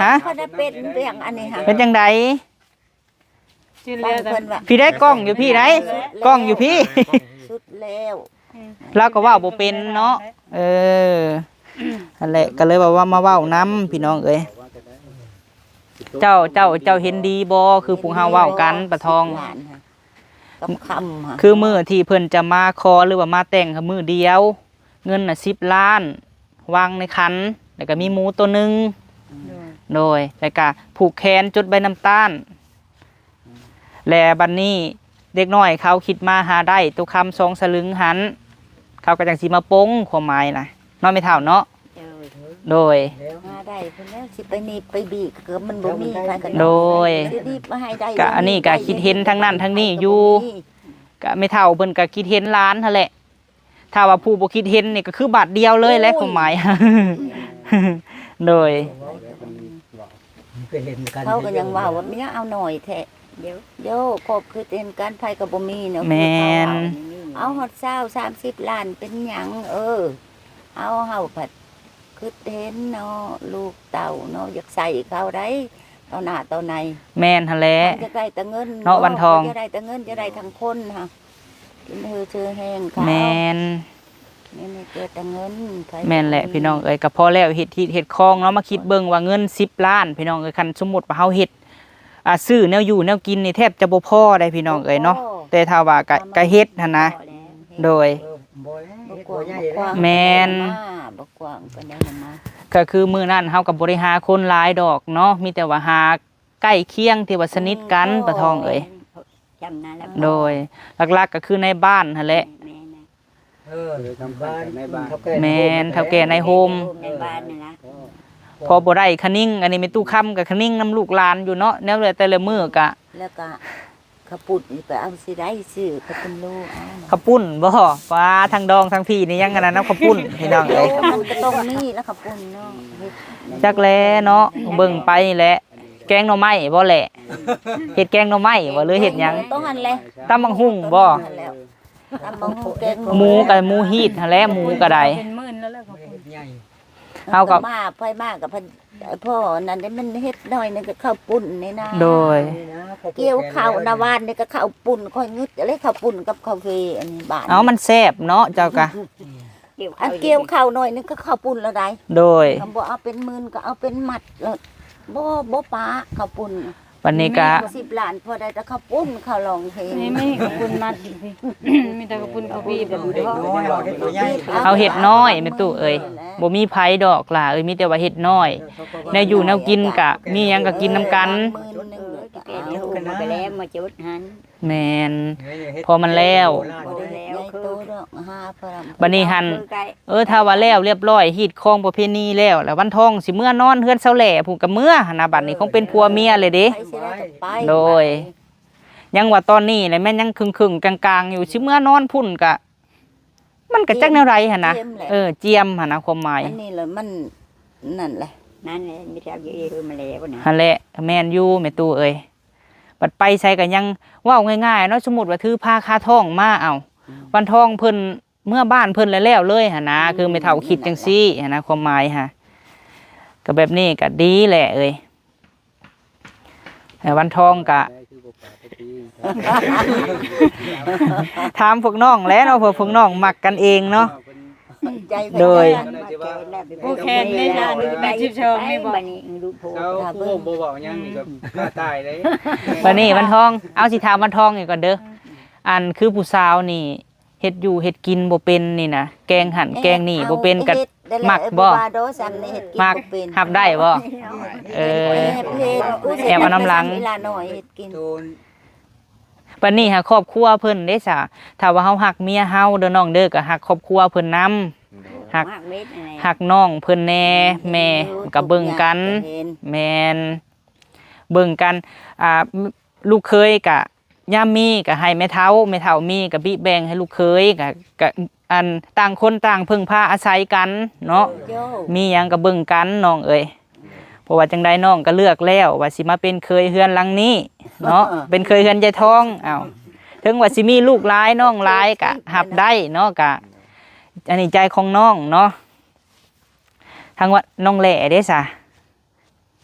ຮະ ເພິ່ນເປັນເລື່ອງອັນນີ້ຫະ ເປັນຈັ່ງໃດ? ຊິແລ້ວ ເພິ່ນວ່າ ພີ່ໄດ້ກ້ອງຢູ່ພີ່ໄດ໋ ກ້ອງຢູ່ພີ່ ສຸດແລ້ວ ລາວກໍເວົ້າບໍ່ເປັນເນາະ. ເອີ ຫັ້ນແຫຼະ ກໍເລີຍວ່າ ວ່າມາເວົ້ານຳພີ່ນ້ອງເອີຍ. ເຈົ້າ ເຈົ້າ ເຈົ້າເຫັນດີບໍ່ ຄືພວກເຮົາເວົ້າກັນ ປາທອງ? ກັບຄຳຫະ ຄືມື້ທີ່ເພິ່ນຈະມາຂໍ ຫຼືວ່າມາແຕ່ງ ມື້ດຽວ ເງິນນະສິບລ້ານ ວາງໃນຂັນ ແລ້ວກໍມີໝູໂຕໜຶ່ງ ໂດຍ ແລ້ວກໍຜູກແຂນ ຈົດໃບນ້ຳຕານ ແລະ ບັດນີ້ເດັກນ້ອຍເຂົາຄິດມາຫາໄດ້ໂຕຄຳສອງສະລຶງຫັ້ນ ເຂົາກໍຈັ່ງຊິມາປົງ ຄວາມໝາຍນະ ເນາະແມ່ເຖົ້າເນາະ. ໂດຍ ໂດຍ ຫາໄດ້ພຸ້ນແລ້ວ ຊິໄປໜີບໄປບີກກໍມັນບໍ່ມີໃຜກໍ ໂດຍ ຊິໜີບມາໃຫ້ໄດ້ ກະອັນນີ້ກະຄິດເຫັນທາງນັ້ນທາງນີ້ຢູ່ ກະແມ່ເຖົ້າເພິ່ນກະຄິດເຫັນຫຼານຫັ້ນແຫຼະ. ຖ້າວ່າຜູ້ບໍ່ຄິດເຫັນນີ້ກໍຄືບາດດຽວເລີຍແຫຼະ ໂອ້ຍ ຄວາມໝາຍ ໂດຍ ເຂົາກໍຍັງເວົ້າວ່າ ເມຍເອົາໜ້ອຍແທ້ ດຽວ ໂຢ ຄອບຄືເຫັນກັນ ໃຜກໍບໍ່ມີເນາະ. ແມ່ນ ເອົາຮອດຊາວ ສາມສິບລ້ານ ເປັນຫຍັງ? ເອີ ເອົາ ເຮົາພັດຄິດເຫັນເນາະ ລູກເຕົ້າເນາະ ຢາກໃຊ້ເຂົາໄດ໋ ຕໍ່ໜ້າຕໍ່ໃນ. ແມ່ນຫັ້ນແຫຼະ ຢາກໄດ້ແຕ່ເງິນເນາະ ວັນທອງ ຢາກໄດ້ແຕ່ເງິນ ຢາກໄດ້ທັງຄົນຫັ້ນ ກິນເຮີເຊີແຮງເຂົາ. ແມ່ນ ແມ່ນແຕ່ເງິນ ແມ່ນແຫຼະພີ່ນ້ອງເອີຍ. ກໍພໍແລ້ວເຮັດຮີດເຮັດຄອງເນາະ ມາຄິດເບິ່ງວ່າເງິນສິບລ້ານ ພີ່ນ້ອງເອີຍ ຄັນສົມມຸດວ່າເຮົາເຮັດ ອ່າ ຊື້ແນວຢູ່ແນວກິນນີ້ແທບຈະບໍ່ພໍໄດ໋ພີ່ນ້ອງເອີຍເນາະ. ແຕ່ຖ້າວ່າກະ ກະເຮັດຫັ້ນນະ ໂດຍ ແມ່ນ ກໍຄືມື້ນັ້ນເຮົາກໍບໍ່ໄດ້ຫາຄົນຫຼາຍດອກເນາະ ມີແຕ່ວ່າຫາໃກ້ຄຽງທີ່ວ່າສະໜິດກັນ ປາທອງເອີຍ. ໂດຍ ຫຼັກໆກໍຄືໃນບ້ານຫັ້ນແຫຼະ. ເອີ ແມ່ນ ເຖົ້າແກ່ໃນໂຮມ ໃນບ້ານນັ້ນລະ ພໍບໍ່ໄດ້ຄະນິງ. ອັນນີ້ແມ່ຕູ້ຄຳກໍຄະນິງນຳລູກຫຼານຢູ່ເນາະ ແນວແຕ່ລະມື້ກະ ແລ້ວກະເຂົ້າປຸ້ນນີ້ໄປເອົາຊິໄດ້ ຊື້ເຂົ້າປຸ້ນໂລເອົາ ເຂົ້າປຸ້ນບໍ່? ປາ ທັງດອງທັງພີນີ້ຍັງອັນນັ້ນນຳເຂົ້າປຸ້ນ ພີ່ນ້ອງເອີຍ. ກໍຕ້ອງມີລະເຂົ້າປຸ້ນເນາະ ຈັກແລເນາະ ເບິ່ງໄປແຫຼະ. ແກງໜໍ່ໄມ້ບໍ່ແຫຼະ? ເຮັດແກງໜໍ່ໄມ້ບໍ່ ຫຼືເຮັດຫຍັງ? ຕຳບັກຫຸ່ງບໍ່? ຕຳບັກຫຸ່ງແກງ ໝູກໍໝູຮີດຫັ້ນແຫຼະ ໝູກໍໄດ້ ເປັນໝື່ນແລ້ວ ເຮົາກໍມາ ໄປມາກັບພໍ່ນັ້ນ ມັນເຮັດໜ້ອຍໜຶ່ງກໍເຂົ້າປຸ້ນນີ້ນະ. ໂດຍ ກ່ຽວເຂົ້ານະ ວານນີ້ກໍເຂົ້າປຸ້ນ ຂ້ອຍງຶດເລີຍ ເຂົ້າປຸ້ນກັບເຂົ້າເຟ ອັນນີ້ບາດ ເອົາ ມັນແຊບເນາະ ເຈົ້າກະ ອັນກ່ຽວເຂົ້າໜ້ອຍໜຶ່ງກໍເຂົ້າປຸ້ນແລ້ວໃດ໋. ໂດຍ ຄັນບໍ່ເອົາເປັນໝື່ນກໍເອົາເປັນມັດ ແລ້ວບໍ່ ບໍ່ປະເຂົ້າປຸ້ນ. ບັດນີ້ກະສິບລ້ານ ພໍໄດ້ແຕ່ເຂົ້າປຸ້ນ ເຂົ້າຮ້ອງເພງ ນີ້ມີເຂົ້າປຸ້ນມັດຢູ່ພີ້ ມີແຕ່ເຂົ້າປຸ້ນເຂົ້າປີບ ເຮົາເຮັດນ້ອຍແມ່ຕູ້ເອີຍ ບໍ່ມີໃຜດອກຫຼ້າເອີຍ ມີແຕ່ວ່າເຮັດນ້ອຍ ແນວຢູ່ແນວກິນກະມີຫຍັງກະກິນນຳກັນ. ໝື່ນໜຶ່ງ ແມ່ນ ພໍມັນແລ້ວ ບໍ່ໄດ້ເຮັດໃຫຍ່ໂຕດອກ ຫາພໍລຳ ບັດນີ້ຫັ້ນ ເອີ ຖ້າວ່າແລ້ວລຽບລ້ອຍ ຮີດຄອງປະເພນີແລ້ວ ແລ້ວວັນທອງຊິເມືອນອນເຮືອນຊາວແຫຼພຸ້ນ ກໍເມືອຫັ້ນນະ ບັດນີ້ຄົງເປັນຜົວເມຍເລີຍເດ້. ໂດຍ ຍັງວ່າຕອນນີ້ແຫຼະ ແມ່ນຍັງເຄິ່ງໆກາງໆຢູ່ ຊິເມືອນອນພຸ້ນກະ ມັນກະຈັກແນວໃດຫັ້ນນະ. ເອີ ຈຽມຫັ້ນນະ ຄວາມໝາຍ ອັນນີ້ລະມັນ ນັ້ນແຫຼະ ນັ້ນແຫຼະ ມີແຖວຢູ່ເອີ ມາແລ້ວນະ ຫັ້ນແຫຼະ ແມ່ນຢູ່ແມ່ຕູ້ເອີຍ. ບັດໄປໃສກໍຍັງ ເວົ້າງ່າຍໆເນາະ ສົມມຸດວ່າຖືພາຄາທອງມາ ເອົ້າ ວັນທອງເພິ່ນເມືອບ້ານເພິ່ນແລ້ວໆເລີຍຫັ້ນນະ ຄືແມ່ເຖົ້າຄິດຈັ່ງຊີ້ຫັ້ນນະ ຄວາມໝາຍຫະ ກໍແບບນີ້ກໍດີແຫຼະເອີຍ. ແຕ່ວັນທອງກະ ຖາມພວກນ້ອງແຫຼະເນາະ ເພາະພວກນ້ອງມັກກັນເອງເນາະ. ໂດຍ ຜູ້ແຂນໃນຊານແປດສິບສອງນີ້ບໍ່? ເຈົ້າຜູ້ບໍ່ເວົ້າຫຍັງນີ້ກໍຂ້າຕາຍເດ້. ບັດນີ້ວັນທອງ ເອົາ ຊິຖາມວັນທອງນີ້ກ່ອນເດີ ອັນຄືຜູ້ສາວນີ້ ເຮັດຢູ່ເຮັດກິນບໍ່ເປັນນີ້ນະ ແກງຫັ້ນແກງນີ້ບໍ່ເປັນ ກໍມັກບໍ່? ມັກ ຮັບໄດ້ບໍ່? ເອີ ແອບເຮັດ ແອບເອົານຳຫຼັງ ເວລາໜ້ອຍເຮັດກິນ. ບັດນີ້ຫາຄອບຄົວເພິ່ນເດ້ຊະ ຖ້າວ່າເຮົາຮັກເມຍເຮົາເດີນ້ອງເດີ ກໍຮັກຄອບຄົວເພິ່ນນຳ ຮັກ ຮັກນ້ອງເພິ່ນແດ່ ແມ່ກໍເບິ່ງກັນ. ແມ່ນ ເບິ່ງກັນ ອ່າ ລູກເຂີຍກະ ຍາມມີກະໃຫ້ແມ່ເຖົ້າ ແມ່ເຖົ້າມີກະບິແບ່ງໃຫ້ລູກເຂີຍ ກະ ກະ ອັນ ຕ່າງຄົນຕ່າງເພິ່ງພາອາໄສກັນເນາະ. ໂດຍ ມີຫຍັງກະເບິ່ງກັນນ້ອງເອີຍ. ເພາະວ່າຈັ່ງໃດນ້ອງກະເລືອກແລ້ວວ່າຊິມາເປັນເຂີຍເຮືອນຫຼັງນີ້ເນາະ ເປັນເຂີຍເຮືອນຍາຍທອງ. ເອົ້າ ເຖິງວ່າຊິມີລູກຫຼາຍນ້ອງຫຼາຍກະຮັບໄດ້ເນາະ ກະ ອັນນີ້ໃຈຂອງນ້ອງເນາະ. ທາງວ່ານ້ອງແຫຼເດ້ສະ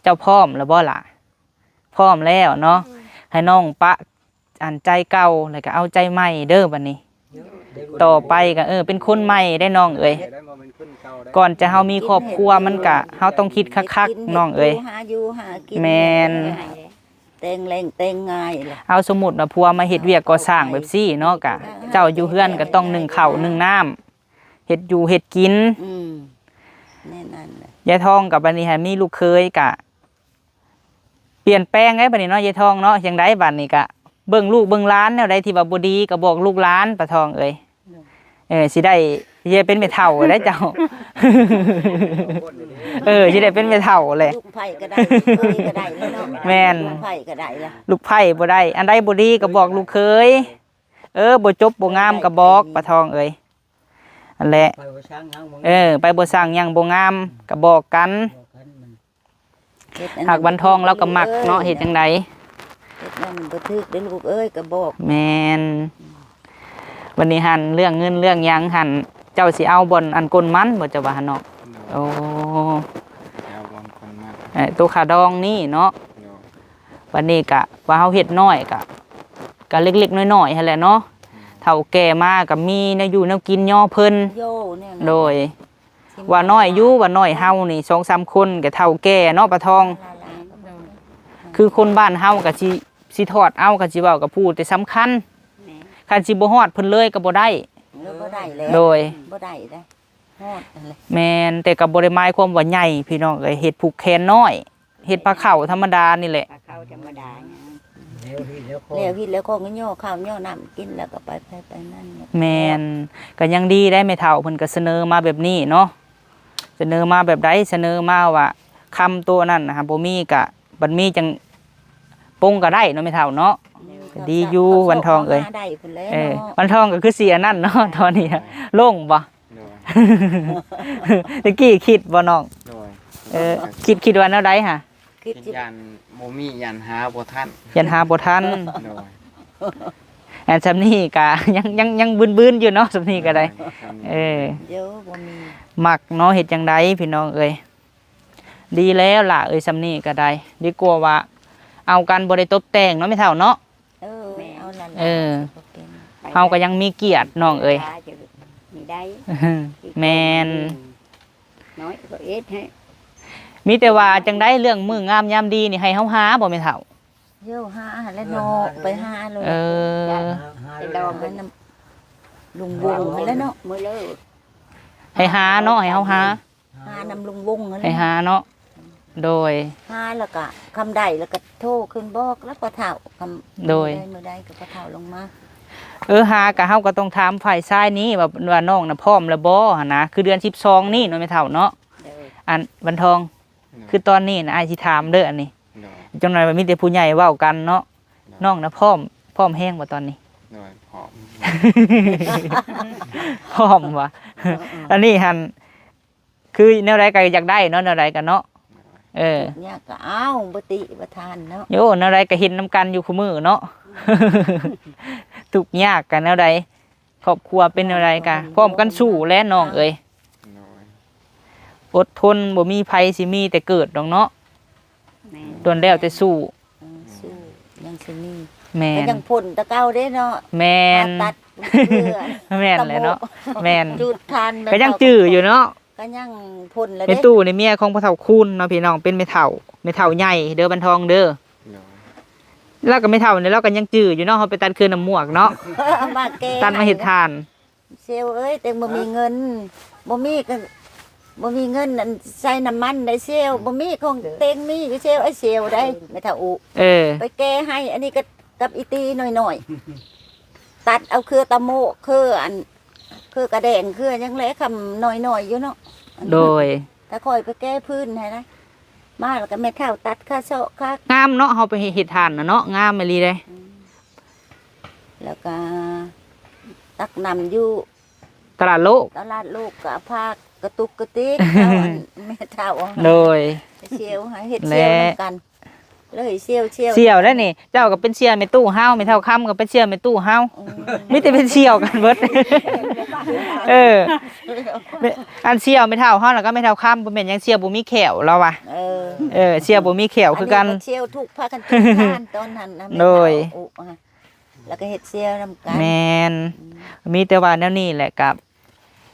ເຈົ້າພ້ອມແລ້ວບໍ່ລະ? ພ້ອມແລ້ວເນາະ ໃຫ້ນ້ອງປະ ອັນ ໃຈເກົ່າ ແລ້ວກະເອົາໃຈໃໝ່ເດີບັດນີ້. ຕໍ່ໄປກະ ເອີ ເປັນຄົນໃໝ່ໄດ໋ນ້ອງເອີຍ. ກ່ອນຈະເຮົາມີຄອບຄົວມັນກະ ເຮົາຕ້ອງຄິດຄັກໆນ້ອງເອີຍ. ຫາຢູ່ຫາກິນ ແມ່ນ ແຕ່ງແລງແຕ່ງງ່າຍລະ. ເອົາ ສົມມຸດວ່າຜົວມາເຮັດວຽກກໍ່ສ້າງແບບຊີ້ເນາະ ກະເຈົ້າຢູ່ເຮືອນກະຕ້ອງໜຶ້ງເຂົ້າໜຶ້ງນ້ຳ ເຮັດຢູ່ເຮັດກິນ. ອືມ ແມ່ນນັ້ນແຫຼະ. ຍາຍທອງກະບັດນີ້ໃຫ້ມີລູກເຂີຍກະ ປ່ຽນແປງໄດ໋ບັດນີ້ເນາະ ຍາຍທອງເນາະ. ຈັ່ງໃດບັດນີ້ກະເບິ່ງລູກເບິ່ງຫຼານ ແນວໃດທີ່ວ່າບໍ່ດີກະບອກລູກຫຼານ ປາທອງເອີຍ. ເອີ ຊິໄດ້ ຊິໄດ້ເປັນແມ່ເຖົ້າໄດ໋ເຈົ້າ. ເອີ ຊິໄດ້ເປັນແມ່ເຖົ້າແຫຼະ. ລູກໃຜກະໄດ້ ລູກເຂີຍກະໄດ້ແລ້ວເນາະ. ແມ່ນ ລູກໃຜກະໄດ້ລະ ລູກໃຜບໍ່ໄດ້. ອັນໃດບໍ່ດີກະບອກລູກເຂີຍ. ເອີ ບໍ່ຈົບບໍ່ງາມກະບອກ ປາທອງເອີຍ. ອັນແຫຼະ ໄປບໍ່ສ້າງຫຍັງບໍ່ງາມ ເອີ ໄປບໍ່ສ້າງຫຍັງບໍ່ງາມກະບອກກັນ. ຫາກວັນທອງລາວກະມັກເນາະ ເຮັດຈັ່ງໃດ. ເຮັດແນວມັນບໍ່ຖືກເດີລູກເອີຍ ກະບອກ. ແມ່ນ. ບັດນີ້ຫັ້ນ ເລື່ອງເງິນເລື່ອງຫຍັງຫັ້ນ ເຈົ້າຊິເອົາບ່ອນອັນກົ້ນມັນບໍ່ ເຈົ້າວ່າຫັ້ນເນາະ? ໂດຍ ໂອ້ ຊິເອົາບ່ອນກົ້ນມັນ ເອີ ໂຕຄ່າດອງນີ້ເນາະ. ໂດຍ ບັດນີ້ກະວ່າເຮົາເຮັດນ້ອຍກະ ກະເລັກໆນ້ອຍໆຫັ້ນແຫຼະເນາະ. ອືມ ເຖົ້າແກ່ມາກະມີແນວຢູ່ແນວກິນຍໍເພິ່ນ. ໂດຍ ວ່ານ້ອຍຢູ່ ວ່ານ້ອຍເຮົານີ້ສອງສາມຄົນກະເຖົ້າແກ່ເນາະ ປາທອງ. ຄືຄົນບ້ານເຮົາກະຊິ ຊິທອດເອົາ ຄັນຊິເວົ້າກະຜູ້ແຕ່ສຳຄັນ. ແມ່ນ ຄັນຊິບໍ່ຮອດເພິ່ນເລີຍກະບໍ່ໄດ້. ເອີ ບໍ່ໄດ້ແລ້ວ. ໂດຍ ບໍ່ໄດ້ເດ້ ຮອດຫັ້ນແຫຼະ. ແມ່ນ ແຕ່ກະບໍ່ໄດ້ໝາຍຄວາມວ່າໃຫຍ່ພີ່ນ້ອງເອີຍ ເຮັດຜູກແຂນນ້ອຍ ເຮັດພາເຂົ້າທຳມະດານີ້ແຫຼະ. ພາເຂົ້າທຳມະດາ ແລ້ວເຮັດແລ້ວຂອງ ແລ້ວເຮັດແລ້ວຂອງກະຍໍເຂົ້າຍໍນ້ຳກິນ ແລ້ວກະໄປໃຜໄປມັນ. ແມ່ນ ກະຍັງດີໄດ໋ ແມ່ເຖົ້າເພິ່ນກະສະເໜີມາແບບນີ້ເນາະ. ສະເໜີມາແບບໃດ? ສະເໜີມາວ່າຄຳໂຕນັ້ນນະ ບໍ່ມີກະ ບັດມີຈັ່ງປົງກະໄດ້ເນາະ ແມ່ເຖົ້າເນາະ. ອືມ ກະດີຢູ່ ວັນທອງເອີຍ. ເອີ ວັນທອງກະຄືຊິອັນນັ້ນເນາະ ຕອນນີ້ ໂລ່ງບໍ່? ໂດຍ ແຕ່ກີ້ຄິດບໍ່ນ້ອງ? ໂດຍ ເອີ ຄິດ ຄິດວ່າແນວໃດຫະ? ຄິດ ຄິດຢ້ານບໍ່ມີ ຢ້ານຫາບໍ່ທັນ ຢ້ານຫາບໍ່ທັນ. ໂດຍ ອັນຊ່ຳນີ້ກະຍັງ ຍັງ ຍັງບືນໆຢູ່ເນາະ ຊ່ຳນີ້ກະໄດ້. ໂດຍ ຊ່ຳນີ້ ເອີ ບໍ່ມີ ມັກເນາະ ເຮັດຈັ່ງໃດພີ່ນ້ອງເອີຍ. ດີແລ້ວຫຼ້າເອີຍ ຊ່ຳນີ້ກະໄດ້ ດີກວ່າວ່າເອົາກັນບໍ່ໄດ້ຕົບແຕ່ງເນາະ ແມ່ເຖົ້າເນາະ. ເອີ ເອົານັ້ນ ເອີ ເຮົາກະຍັງມີກຽດນ້ອງເອີຍ. ແມ່ນ ນ້ອຍກະເຮັດໃຫ້. ມີແຕ່ວ່າຈັ່ງໃດ ເລື່ອງມື້ງາມຍາມດີນີ້ໃຫ້ເຮົາຫາບໍ່ ແມ່ເຖົ້າ? ໂຍ ຫາຫັ້ນແຫຼະເນາະ ໄປຫາໂລດ. ເອີ ໄປດອງຫັ້ນນຳລຸງວົງຫັ້ນແຫຼະເນາະ ມື້ເລີ ໃຫ້ຫາເນາະ ໃຫ້ເຮົາຫາ ຫານຳລຸງວົງຫັ້ນແຫຼະ ໃຫ້ຫາເນາະ. ໂດຍ ຫາແລ້ວກະ ຄຳໄດ້ແລ້ວກະໂທຂຶ້ນບອກແລ້ວພໍ່ເຖົ້າ. ໂດຍ ມື້ໃດ ມື້ໃດກະພໍ່ເຖົ້າລົງມາ. ເອີ ຫາກະເຮົາກະຕ້ອງຖາມຝ່າຍຊາຍນີ້ວ່າ ວ່ານ້ອງນະພ້ອມແລ້ວບໍ່ຫັ້ນນະ ຄືເດືອນສິບສອງນີ້ເນາະ ແມ່ເຖົ້າເນາະ. ໂດຍ ອັນ ວັນທອງ ໂດຍ ຄືຕອນນີ້ນະ ອ້າຍຊິຖາມເດີອັນນີ້. ໂດຍ ຈັກໜ້ອຍວ່າມີແຕ່ຜູ້ໃຫຍ່ເວົ້າກັນເນາະ. ໂດຍ ນ້ອງນະພ້ອມ ພ້ອມແຮງບໍ່ຕອນນີ້? ໂດຍ ພ້ອມ ພ້ອມຫວາ? ເອີໆ ອັນນີ້ຫັ້ນ ຄືແນວໃດກະຢາກໄດ້ເນາະ ແນວໃດກະເນາະ. ໂດຍ ເອີ ທຸກຍາກກະເອົາ ບໍ່ຕິບໍ່ທານເນາະ. ໂຍ ແນວໃດກະເຫັນນຳກັນຢູ່ຄູ່ມື້ເນາະ. ທຸກຍາກກະແນວໃດ ຄອບຄົວເປັນແນວໃດກະພ້ອມກັນສູ້ແຫຼະນ້ອງເອີຍ. ໂດຍ ອົດທົນ ບໍ່ມີໃຜຊິມີແຕ່ເກີດດອກເນາະ. ແມ່ນ ລ້ວນແລ້ວແຕ່ສູ້. ເອີ ສູ້ ຍັງຊິມີ. ແມ່ນ ກະຍັງພົ້ນແຕ່ເກົ່າເດ້ເນາະ. ແມ່ນ ຜ່າຕັດເທື່ອ ແມ່ນແຫຼະເນາະ. ຕະໂມ ແມ່ນ ຈູດຖ່ານ ກະຍັງຈື່ຢູ່ເນາະ. ກະຍັງພົ້ນແລ້ວເດ້. ແມ່ຕູ້ນີ້ເມຍຂອງພໍ່ເຖົ້າຄູນເນາະພີ່ນ້ອງ ເປັນແມ່ເຖົ້າ ແມ່ເຖົ້າໃຫຍ່ເດີ ບັນທອງເດີ. ໂດຍ ລາວກະແມ່ເຖົ້ານີ້ ລາວກະຍັງຈື່ຢູ່ເນາະ ເຮົາໄປຕັດຄືນນ້ຳໝວກເນາະ ມາແກ່ ຕັດມາເຮັດຖ່ານ. ເຊວເອີຍ ແຕ່ບໍ່ມີເງິນ ບໍ່ມີກະ ບໍ່ມີເງິນອັນໃສ່ນ້ຳມັນໄດ໋ເຊວ. ບໍ່ມີຂອງເຕັງມີຢູ່ເຊວ ໄອ້ເຊວໄດ໋ ແມ່ເຖົ້າອຸ. ເອີ ໄປແກ່ໃຫ້ ອັນນີ້ກະກັບອີຕີນ້ອຍໆ ຕັດເອົາເຄືອຕະໂມກ ເຄືອອັນ ເຄືອກະແດງ ເຄືອຫຍັງແຫຼະ ຄຳນ້ອຍໆຢູ່ເນາະ. ໂດຍ ຖ້າຂ້ອຍໄປແກ່ພື້ນໃຫ້ນະ ມາແລ້ວກໍແມ່ເຖົ້າຕັດຄ່າເຊາະຄ່າ ງາມເນາະ ເຮົາໄປເຮັດ ເຮັດທານນະເນາະ ງາມອີ່ຫຼີເດ້. ອືມ ແລ້ວກໍຕັກນ້ຳຢູ່ຕະຫຼາດໂລກ ຕະຫຼາດໂລກກໍພາກກະຕຸກກະຕິກ ເອົາອັນແມ່ເຖົ້າ ໂດຍ ໄປສ່ຽວ ຫາເຮັດ ແລະ ສ່ຽວນຳກັນ ເລີຍສ່ຽວ ສ່ຽວ ສ່ຽວໄດ້ນີ້. ເຈົ້າກໍເປັນສ່ຽວແມ່ຕູ້ເຮົາ ແມ່ເຖົ້າຄຳກໍເປັນສ່ຽວແມ່ຕູ້ເຮົາ ອືມ ມີແຕ່ເປັນສ່ຽວກັນເບິດ. ເອີ ແມ່ ອັນສ່ຽວແມ່ເຖົ້າເຮົານະ ກັບແມ່ເຖົ້າຄຳ ບໍ່ແມ່ນຫຍັງ ສ່ຽວບໍ່ມີແຂ້ວລາວວ່າ. ເອີ ເອີ ສ່ຽວບໍ່ມີແຂ້ວຄືກັນ ອັນນີ້ກໍສ່ຽວທຸກພາກັນທຸກທ່ານຕອນນັ້ນນະ ໂດຍ ແມ່ເຖົ້າອຸ ແລ້ວກໍເຮັດສ່ຽວນຳກັນ ແມ່ນ ອືມ ມີແຕ່ວ່າແນວນີ້ແຫຼະ ກໍ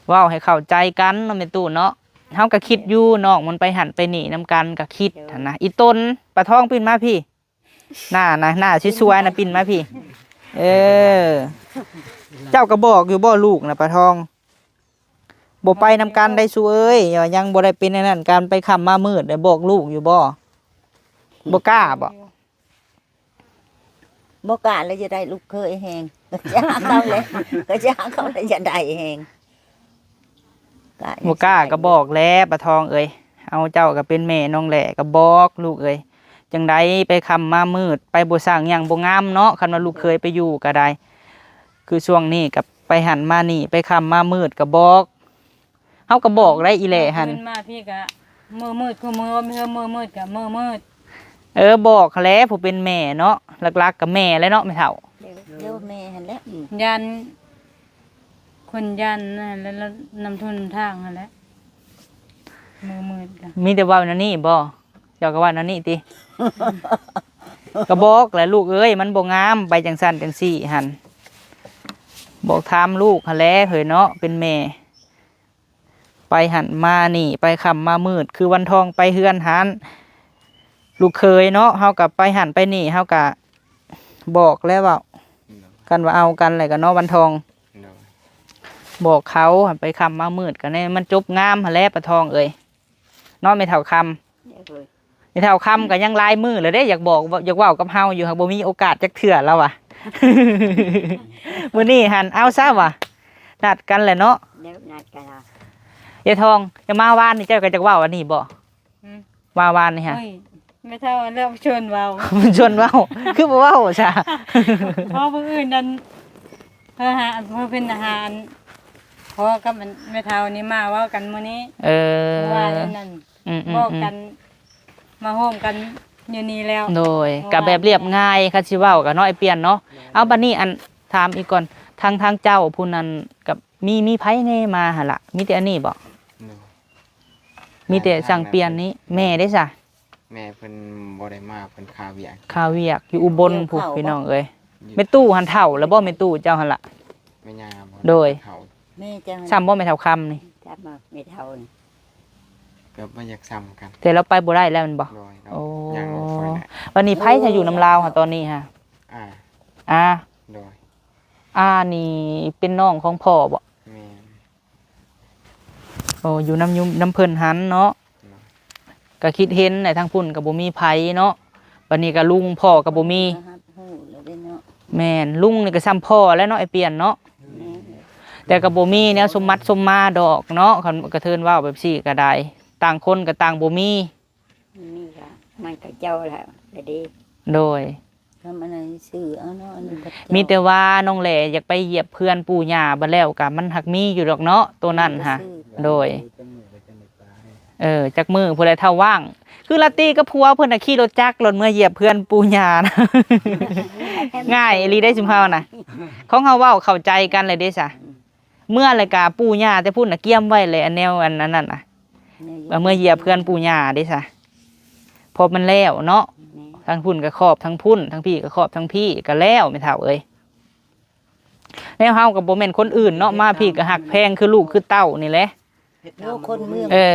ເວົ້າໃຫ້ເຂົ້າໃຈກັນເນາະແມ່ຕູ້ເນາະ. ເຮົາກໍຄິດຢູ່ ນ້ອງມັນໄປຫັ້ນໄປນີ້ນຳກັນ ກໍຄິດ ໂດຍ ຫັ້ນນະ. ອີ່ຕົນ ປາທອງ ປິ່ນມາພີ້ ໜ້ານະ ໜ້າສວຍໆນະ ປິ່ນມາພີ້. ເອີ ເຈົ້າກໍບອກຢູ່ບໍ່ລູກນະ ປາທອງ ບໍ່ໄປນຳກັນໄດ້ຊູເອີຍ ວ່າຍັງບໍ່ໄດ້ເປັນອັນນັ້ນ ການໄປຄ່ຳມາມືດ ບອກລູກຢູ່ບໍ່? ບໍ່ກ້າບໍ່? ບໍ່ກ້າແລ້ວຈະໄດ້ລູກເຂີຍແຮງ ກໍຢາກເຂົາແຫຼະ ກໍຢາກເຂົາແລ້ວຈະໄດ້ແຮງ ບໍ່ກ້າກໍບອກແຫຼະ ປາທອງເອີຍ. ເອົາ ເຈົ້າກໍເປັນແມ່ນ້ອງແຫຼະ ກໍບອກລູກເອີຍ ຈັ່ງໃດໄປຄ່ຳມາມືດ ໄປບໍ່ສ້າງຫຍັງບໍ່ງາມເນາະ. ຄັນວ່າລູກເຂີຍໄປຢູ່ກໍໄດ້ ຄືຊ່ວງນີ້ກໍໄປຫັ້ນມານີ້ ໄປຄ່ຳມາມືດ ກໍບອກ ເຮົາກໍບອກໄດ້ອີ່ແຫຼະຫັ້ນ ມາພີ້ກະມືມືດ ຄູ່ມືເອີ ມືມືດກະມືມືດ. ເອີ ບອກຫັ້ນແຫຼະ ຜູ້ເປັນແມ່ເນາະ ຫຼັກໆກໍແມ່ແຫຼະເນາະແມ່ເຖົ້າ ແມ່ຫັ້ນແຫຼະ ຢ້ານ ຄົນຢ້ານນັ້ນແຫຼະ ນຳທຸນທາງຫັ້ນແຫຼະ ມືມືດກະ ມີແຕ່ເວົ້າແນວນີ້ບໍ່? ເຈົ້າກໍເວົ້າແນວນີ້ຕິ? ກໍບອກແຫຼະລູກເອີຍ ມັນບໍ່ງາມ ໄປຈັ່ງຊັ້ນຈັ່ງຊີ້ຫັ້ນ ບອກຖາມລູກຫັ້ນແຫຼະເຮີ້ຍເນາະ ເປັນແມ່ ໄປຫັ້ນມານີ້ ໄປຄ່ຳມາມືດ ຄືວັນທອງໄປເຮືອນຫັ້ນ ລູກເຂີຍເນາະ ເຮົາກໍໄປຫັ້ນໄປນີ້ ເຮົາກໍບອກແລ້ວເວົ້າ ໂດຍ ຄັນວ່າເອົາກັນແລ້ວກໍເນາະ ວັນທອງ ໂດຍ ບອກເຂົາ ໄປຄ່ຳມາມືດ ກໍໃຫ້ມັນຈົບງາມຫັ້ນແຫຼະ ປາທອງເອີຍ ເນາະ ແມ່ເຖົ້າຄຳ ໂດຍ ແມ່ເຖົ້າຄຳກໍຍັງຫຼາຍມື້ແລ້ວເດ້ ຢາກບອກ ຢາກເວົ້າກັບເຮົາຢູ່ ຫາກບໍ່ມີໂອກາດຈັກເທື່ອລາວວ່າ. ມື້ນີ້ຫັ້ນ ເອົາຊະວ່າ ນັດກັນແຫຼະເນາະ ແລ້ວນັດກັນລະ ຍາຍທອງ ຈະມາວານນີ້ ເຈົ້າກໍຢາກເວົ້າອັນນີ້ບໍ່? ອືມ ວ່າວານນີ້ຮະ ໂອ້ຍ ແມ່ເຖົ້າເລືອກຊວນເວົ້າ ຊວນເວົ້າ ຄືບໍ່ເວົ້າຊະ? ເພາະມື້ອື່ນນັ້ນ ເພິ່ນຫາ ເພິ່ນເປັນທະຫານ ພໍກັບອັນແມ່ເຖົ້ານີ້ມາເວົ້າກັນມື້ນີ້ ເອີ ວ່າອັນນັ້ນ ອືມໆໆ ບອກກັນ ມາໂຮມກັນຢູ່ນີ້ແລ້ວ ໂດຍ ກໍແບບລຽບງ່າຍ ຄັນຊິເວົ້າກໍເນາະ ອ້າຍປ່ຽນເນາະ ແມ່ນ ເອົາ ບັດນີ້ອັນ ຖາມອີກກ່ອນ ທາງ ທາງເຈົ້າຜູ້ນັ້ນກໍມີ ມີໃຜແດ່ມາຫັ້ນລະ ມີແຕ່ອັນນີ້ບໍ່? ໂດຍ ມີແຕ່ສັ່ງປ່ຽນນີ້ ແມ່ເດ້ຊະ? ແມ່ເພິ່ນບໍ່ໄດ້ມາ ເພິ່ນຄາວຽກ ຄາວຽກຢູ່ອຸບົນພຸ້ນ ພີ່ນ້ອງເອີຍ ຢູ່ ແມ່ຕູ້ຫັ້ນເຖົ້າແລ້ວບໍ່? ແມ່ຕູ້ເຈົ້າຫັ້ນລະ ແມ່ຍ່າບໍ່? ໂດຍ ເຖົ້າ ແມ່ເຈົ້າ ສ່ຳບໍ່ແມ່ເຖົ້າຄຳນີ້? ສ່ຳບໍ່ແມ່ເຖົ້ານີ້? ກໍບໍ່ຢາກສ່ຳກັນ ແຕ່ລາວໄປບໍ່ໄດ້ແລ້ວແມ່ນບໍ່? ໂດຍ ໂອ້ ຍັງບໍ່ຄ່ອຍໄດ້ ບັດນີ້ໃຜຈະຢູ່ນຳລາວຫະຕອນນີ້ຫະ? ອາ ອາ ໂດຍ ອານີ້ເປັນນ້ອງຂອງພໍ່ບໍ່? ແມ່ນ ໂອ້ ຢູ່ນຳ ຢູ່ນຳເພິ່ນຫັ້ນເນາະ ໂດຍ ກໍຄິດເຫັນແຫຼະ ທາງພຸ້ນກໍບໍ່ມີໃຜເນາະ ບັດນີ້ກໍລຸງພໍ່ກໍບໍ່ມີ ກໍຮັບຮູ້ແລ້ວເດ້ເນາະ ແມ່ນ ລຸງນີ້ກໍສ່ຳພໍ່ແລ້ວເນາະ ອ້າຍປ່ຽນເນາະ ແມ່ນ ແຕ່ກໍບໍ່ມີແນວສົມບັດສົມມາດອກເນາະ ຄັນກະເທີນເວົ້າແບບຊີ້ກໍໄດ້ ຕ່າງຄົນກໍຕ່າງບໍ່ມີ ນີ້ກໍມັນກໍເຈົ້າແລ້ວລະເດ້ ໂດຍ ທຳອັນນັ້ນຊື່ເອົາເນາະ ອັນນີ້ກໍເຈົ້າ ມີແຕ່ວ່ານ້ອງແຫຼຢາກໄປຢຽບເຮືອນປູ່ຍ່າ ບັດແລ້ວກໍມັນຫາກມີຢູ່ດອກເນາະ ໂຕນັ້ນຫະ ມັນກໍຊື່ ໂດຍ ເອີ ຈັກມື້ພຸ້ນແຫຼະເທົ່າວ່າງ ຄືລາຕີກັບຜົວເພິ່ນນະຂີ່ລົດຈັກໂລດເມືອຢຽບເຮືອນປູ່ຍ່ານະ ງ່າຍອີ່ຫຼີເດ້ຊຸມເຮົານະ ຂອງເຮົາເວົ້າເຂົ້າໃຈກັນແລ້ວເດ້ຊະ ເມືອແລ້ວກະປູ່ຍ່າແຕ່ພຸ້ນນະກຽມໄວ້ແຫຼະ ອັນແນວອັນ ອັນນັ້ນນະ ເມືອຢຽບເຮືອນປູ່ຍ່າເດ້ຊະ ເພາະມັນແລ້ວເນາະ ແມ່ນ ທາງພຸ້ນກໍຂອບທາງພຸ້ນ ທາງພີ້ກໍຂອບທາງພີ້ ກໍແລ້ວແມ່ເຖົ້າເອີຍ ແນວເຮົາກໍບໍ່ແມ່ນຄົນອື່ນເນາະ ມາພີ້ກໍຮັກແພງຄືລູກຄືເຕົ້ານີ້ແຫຼະ ໂອ້ ຄົນເມືອງ ເອີ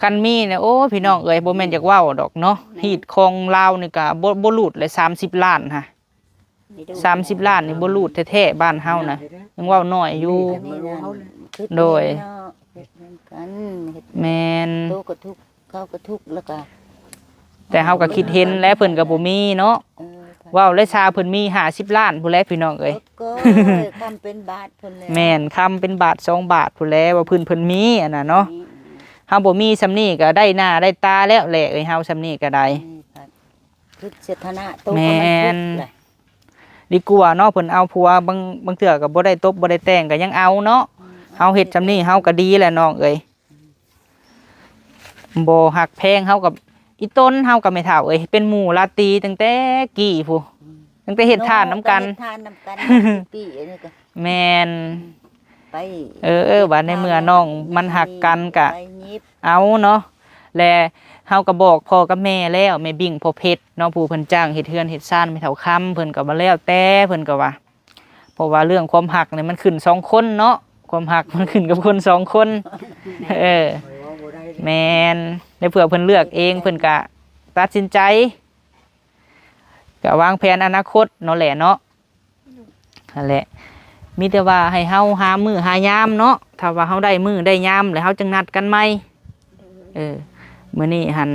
ຄັນມີນະ ໂອ້ ພີ່ນ້ອງເອີຍ ບໍ່ແມ່ນຢາກເວົ້າດອກເນາະ ແມ່ນ ຮີດຂອງລາວນີ້ກໍບໍ່ ບໍ່ຫຼຸດແຫຼະ ສາມສິບລ້ານຫະ ສາມສິບລ້ານນີ້ບໍ່ຫຼູດແທ້ໆ ບ້ານເຮົານະ ຍັງເວົ້າໜ້ອຍຢູ່ ໂດຍ ແມ່ນ ໂຕກໍທຸກ ເຂົາກໍທຸກ ແລ້ວກໍ ແຕ່ເຮົາກໍຄິດເຫັນແຫຼະ ເພິ່ນກໍບໍ່ມີເນາະ ເອີ ເວົ້າແລ້ວຊາເພິ່ນມີຫ້າສິບລ້ານພຸ້ນແຫຼະ ພີ່ນ້ອງເອີຍ ໂອ້ຍ ຄຳເປັນບາດພຸ້ນແຫຼະ ແມ່ນ ຄຳເປັນບາດສອງບາດພຸ້ນແຫຼະ ວ່າເພິ່ນ ເພິ່ນມີອັນນັ້ນເນາະ ມີ ຮົາບໍ່ມີສ່ຳນີ້ກໍໄດ້ໜ້າໄດ້ຕາແລ້ວແຫຼະເອີຍ ເຮົາສ່ຳນີ້ກໍໄດ້ ນີ້ພັດ ຄິດສະຖານະໂຕ ແມ່ນ ກໍມັນທຸກແຫຼະ ດີກວ່າເນາະ ເພິ່ນເອົາຜົວ ບາງ ບາງເທື່ອກໍບໍ່ໄດ້ຕົບບໍ່ໄດ້ແຕ່ງກໍຍັງເອົາເນາະ ອືມ ເຮົາເຮັດສ່ຳນີ້ເຮົາກໍດີແຫຼະນ້ອງເອີຍ ບໍ່ຮັກແພງເຮົາກັບອີ່ຕົນເຮົາກັບແມ່ເຖົ້າເອີຍ ເປັນໝູ່ລາຕີຕັ້ງແຕ່ກີ້ພຸ້ນ ອືມ ຕັ້ງແຕ່ເຮັດທານນຳກັນ ເນາະ ເຮັດທານນຳກັນ ປີອັນນີ້ກໍ ແມ່ນ ອືມ ໄປ ເອີ ເອີ ບາດໃນເມື່ອນ້ອງມັນຮັກກັນກະ ໄປຫຍິບ ເອົາເນາະ ແລະເຮົາກໍບອກພໍ່ກັບແມ່ແລ້ວ ແມ່ບິ້ງ ພໍ່ເພັດເນາະ ຜູ້ເພິ່ນຈ້າງເຮັດເຮືອນເຮັດຊານແມ່ເຖົ້າຄຳ ເພິ່ນກໍວ່າແລ້ວແຕ່ ເພິ່ນກໍວ່າ ເພາະວ່າເລື່ອງຄວາມຮັກນີ້ມັນຂຶ້ນສອງຄົນເນາະ ຄວາມຮັກມັນຂຶ້ນກັບຄົນສອງຄົນ ເອີ ແມ່ນ ໃນເມື່ອເພິ່ນເລືອກເອງ ເພິ່ນກະຕັດສິນໃຈ ກະວາງແຜນອະນາຄົດເນາະແຫຼະເນາະ ຫັ້ນແຫຼະ ມີແຕ່ວ່າໃຫ້ເຮົາຫາມື້ຫາຍາມເນາະ ຖ້າວ່າເຮົາໄດ້ມື້ໄດ້ຍາມແລ້ວເຮົາຈຶ່ງນັດກັນໃໝ່ ເອີ ມື້ນີ້ຫັ້ນ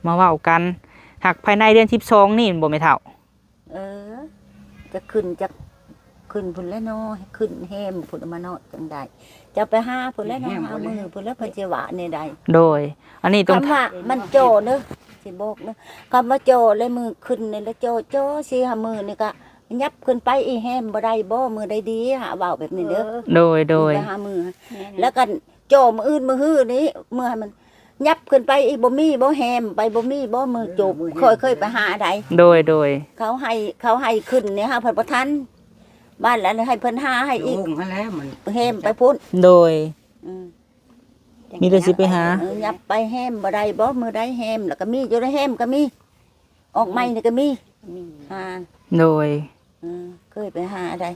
ມາເວົ້າກັນ ຮັກພາຍໃນເດືອນສິບສອງນີ້ແມ່ນບໍ່ແມ່ເຖົ້າ? ເອີ ຈະຂຶ້ນ ຈະຂຶ້ນພຸ້ນແຫຼະເນາະ ຂຶ້ນແຮມພຸ້ນມາເນາະ ຈັ່ງໃດ ຈະໄປຫາພຸ້ນແຫຼະເນາະ ຫາມື້ພຸ້ນແຫຼະ ເພິ່ນຊິວ່າແນວໃດ ໂດຍ ອັນນີ້ຕ້ອງ ຄຳວ່າມັນຈໍ້ເດີ ຊິບອກເດີ ຄຳວ່າຈໍ້ແລະ ມື້ຂຶ້ນນີ້ລະຈໍ້ ຈໍ້ສີ່ຫ້າມື້ນີ້ກະຫຍັບຂຶ້ນໄປອີກແຮມບໍ່ໄດ້ບໍ່ ມື້ໃດດີຫາເວົ້າແບບນີ້ເດີ ໂດຍ ໂດຍ ໄປຫາມື້ ແລ້ວກໍ ຈໍ້ມື້ອື່ນມື້ຮືນີ້ ເມື່ອໃຫ້ມັນຫຍັບຂຶ້ນໄປອີກ ບໍ່ມີບໍ່ແຮມໄປ ບໍ່ມີບໍ່ມືຈົບ ຂ້ອຍເຄີຍໄປຫາໃດ ໂດຍ ໂດຍ ເຂົາໃຫ້ ເຂົາໃຫ້ຂຶ້ນນີ້ຫາເພິ່ນບໍ່ທັນ ບ້ານລະໃຫ້ເພິ່ນຫາໃຫ້ອີກ ໂອ້ ຫັ້ນແຫຼະມັນແຮມໄປພຸ້ນ ໂດຍ ອືມ ມີແຕ່ຊິໄປຫາ ເອີ ຫຍັບໄປແຮມບໍ່ໄດ້ບໍ່ ມື້ໃດແຮມ ແລ້ວກໍມີຢູ່ໃນແຮມກໍມີ ອອກໃໝ່ນີ້ກໍມີ ມີ ຫາ ໂດຍ ເອີ ເຄີຍໄປຫາໃດ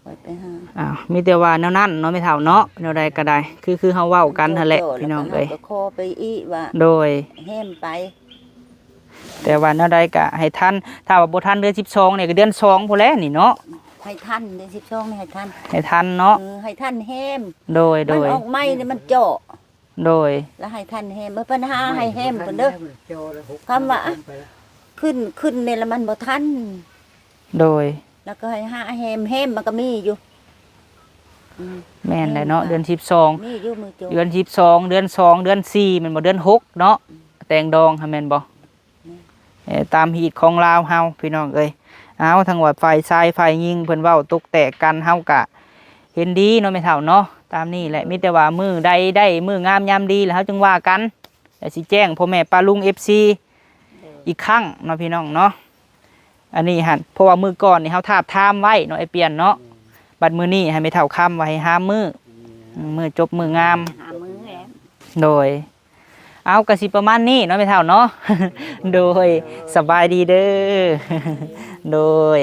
ຂ້ອຍໄປຫາ ອ້າວ ມີແຕ່ວ່າແນວນັ້ນເນາະແມ່ເຖົ້າເນາະ ແນວໃດກໍໄດ້ ຄື ຄືເຮົາເວົ້າກັນຫັ້ນແຫຼະ ພີ່ນ້ອງເອີຍ ກໍຂໍໄປອີກວ່າ ໂດຍ ແຮມໄປ ແຕ່ວ່າແນວໃດກໍໃຫ້ທັນ ຖ້າວ່າບໍ່ທັນເດືອນສິບສອງນີ້ກໍເດືອນສອງພຸ້ນແຫຼະນີ້ເນາະ ໃຫ້ທັນ ເດືອນສິບສອງນີ້ໃຫ້ທັນ ໃຫ້ທັນເນາະ ເອີ ໃຫ້ທັນແຮມ ໂດຍ ໂດຍ ມັນອອກໃໝ່ນີ້ມັນເຈາະ ໂດຍ ແລ້ວໃຫ້ທັນແຮມ ເອີ ເພິ່ນຫາໃຫ້ແຮມເພິ່ນເດີ ຄຳວ່າຂຶ້ນ ຂຶ້ນນີ້ລະມັນບໍ່ທັນ ໂດຍ ແລ້ວກໍໃຫ້ຫາແຮມ ແຮມມັນກໍມີຢູ່ ອືມ ແມ່ນແຫຼະເນາະ ເດືອນສິບສອງ ມີຢູ່ມື້ໂຈ ເດືອນສິບສອງ ເດືອນສອງ ເດືອນສີ່ ແມ່ນບໍ່ ເດືອນຫົກເນາະ ອືມ ແຕ່ງດອງຫັ້ນແມ່ນບໍ່? ແມ່ນ ເອີ ຕາມຮີດຂອງລາວເຮົາ ພີ່ນ້ອງເອີຍ ເອົາ ທັງວ່າຝ່າຍຊາຍຝ່າຍຍິງເພິ່ນເວົ້າຕົກແຕກກັນ ເຮົາກະເຫັນດີເນາະແມ່ເຖົ້າເນາະ ຕາມນີ້ແຫຼະ ມີແຕ່ວ່າມື້ໃດໄດ້ມື້ງາມຍາມດີແລ້ວເຮົາຈຶ່ງວ່າກັນ ແລ້ວຊິແຈ້ງພໍ່ແມ່ປ້າລຸງ ເອັຟຊີ ອີກຄັ້ງເນາະ ພີ່ນ້ອງເນາະ ອັນນີ້ຫັ້ນ ເພາະວ່າມື້ກ່ອນນີ້ເຮົາທາບທາມໄວ້ເນາະ ອ້າຍປ່ຽນເນາະ ອືມ ບັດມື້ນີ້ໃຫ້ແມ່ເຖົ້າຄຳວ່າໃຫ້ຫາມື້ ອືມ ອືມ ມື້ຈົບມື້ງາມ ຫາມື້ແລ້ວ ໂດຍ ເອົາ ກະຊິປະມານນີ້ເນາະແມ່ເຖົ້າເນາະ ໂດຍ ສະບາຍດີເດີ ໂດຍ.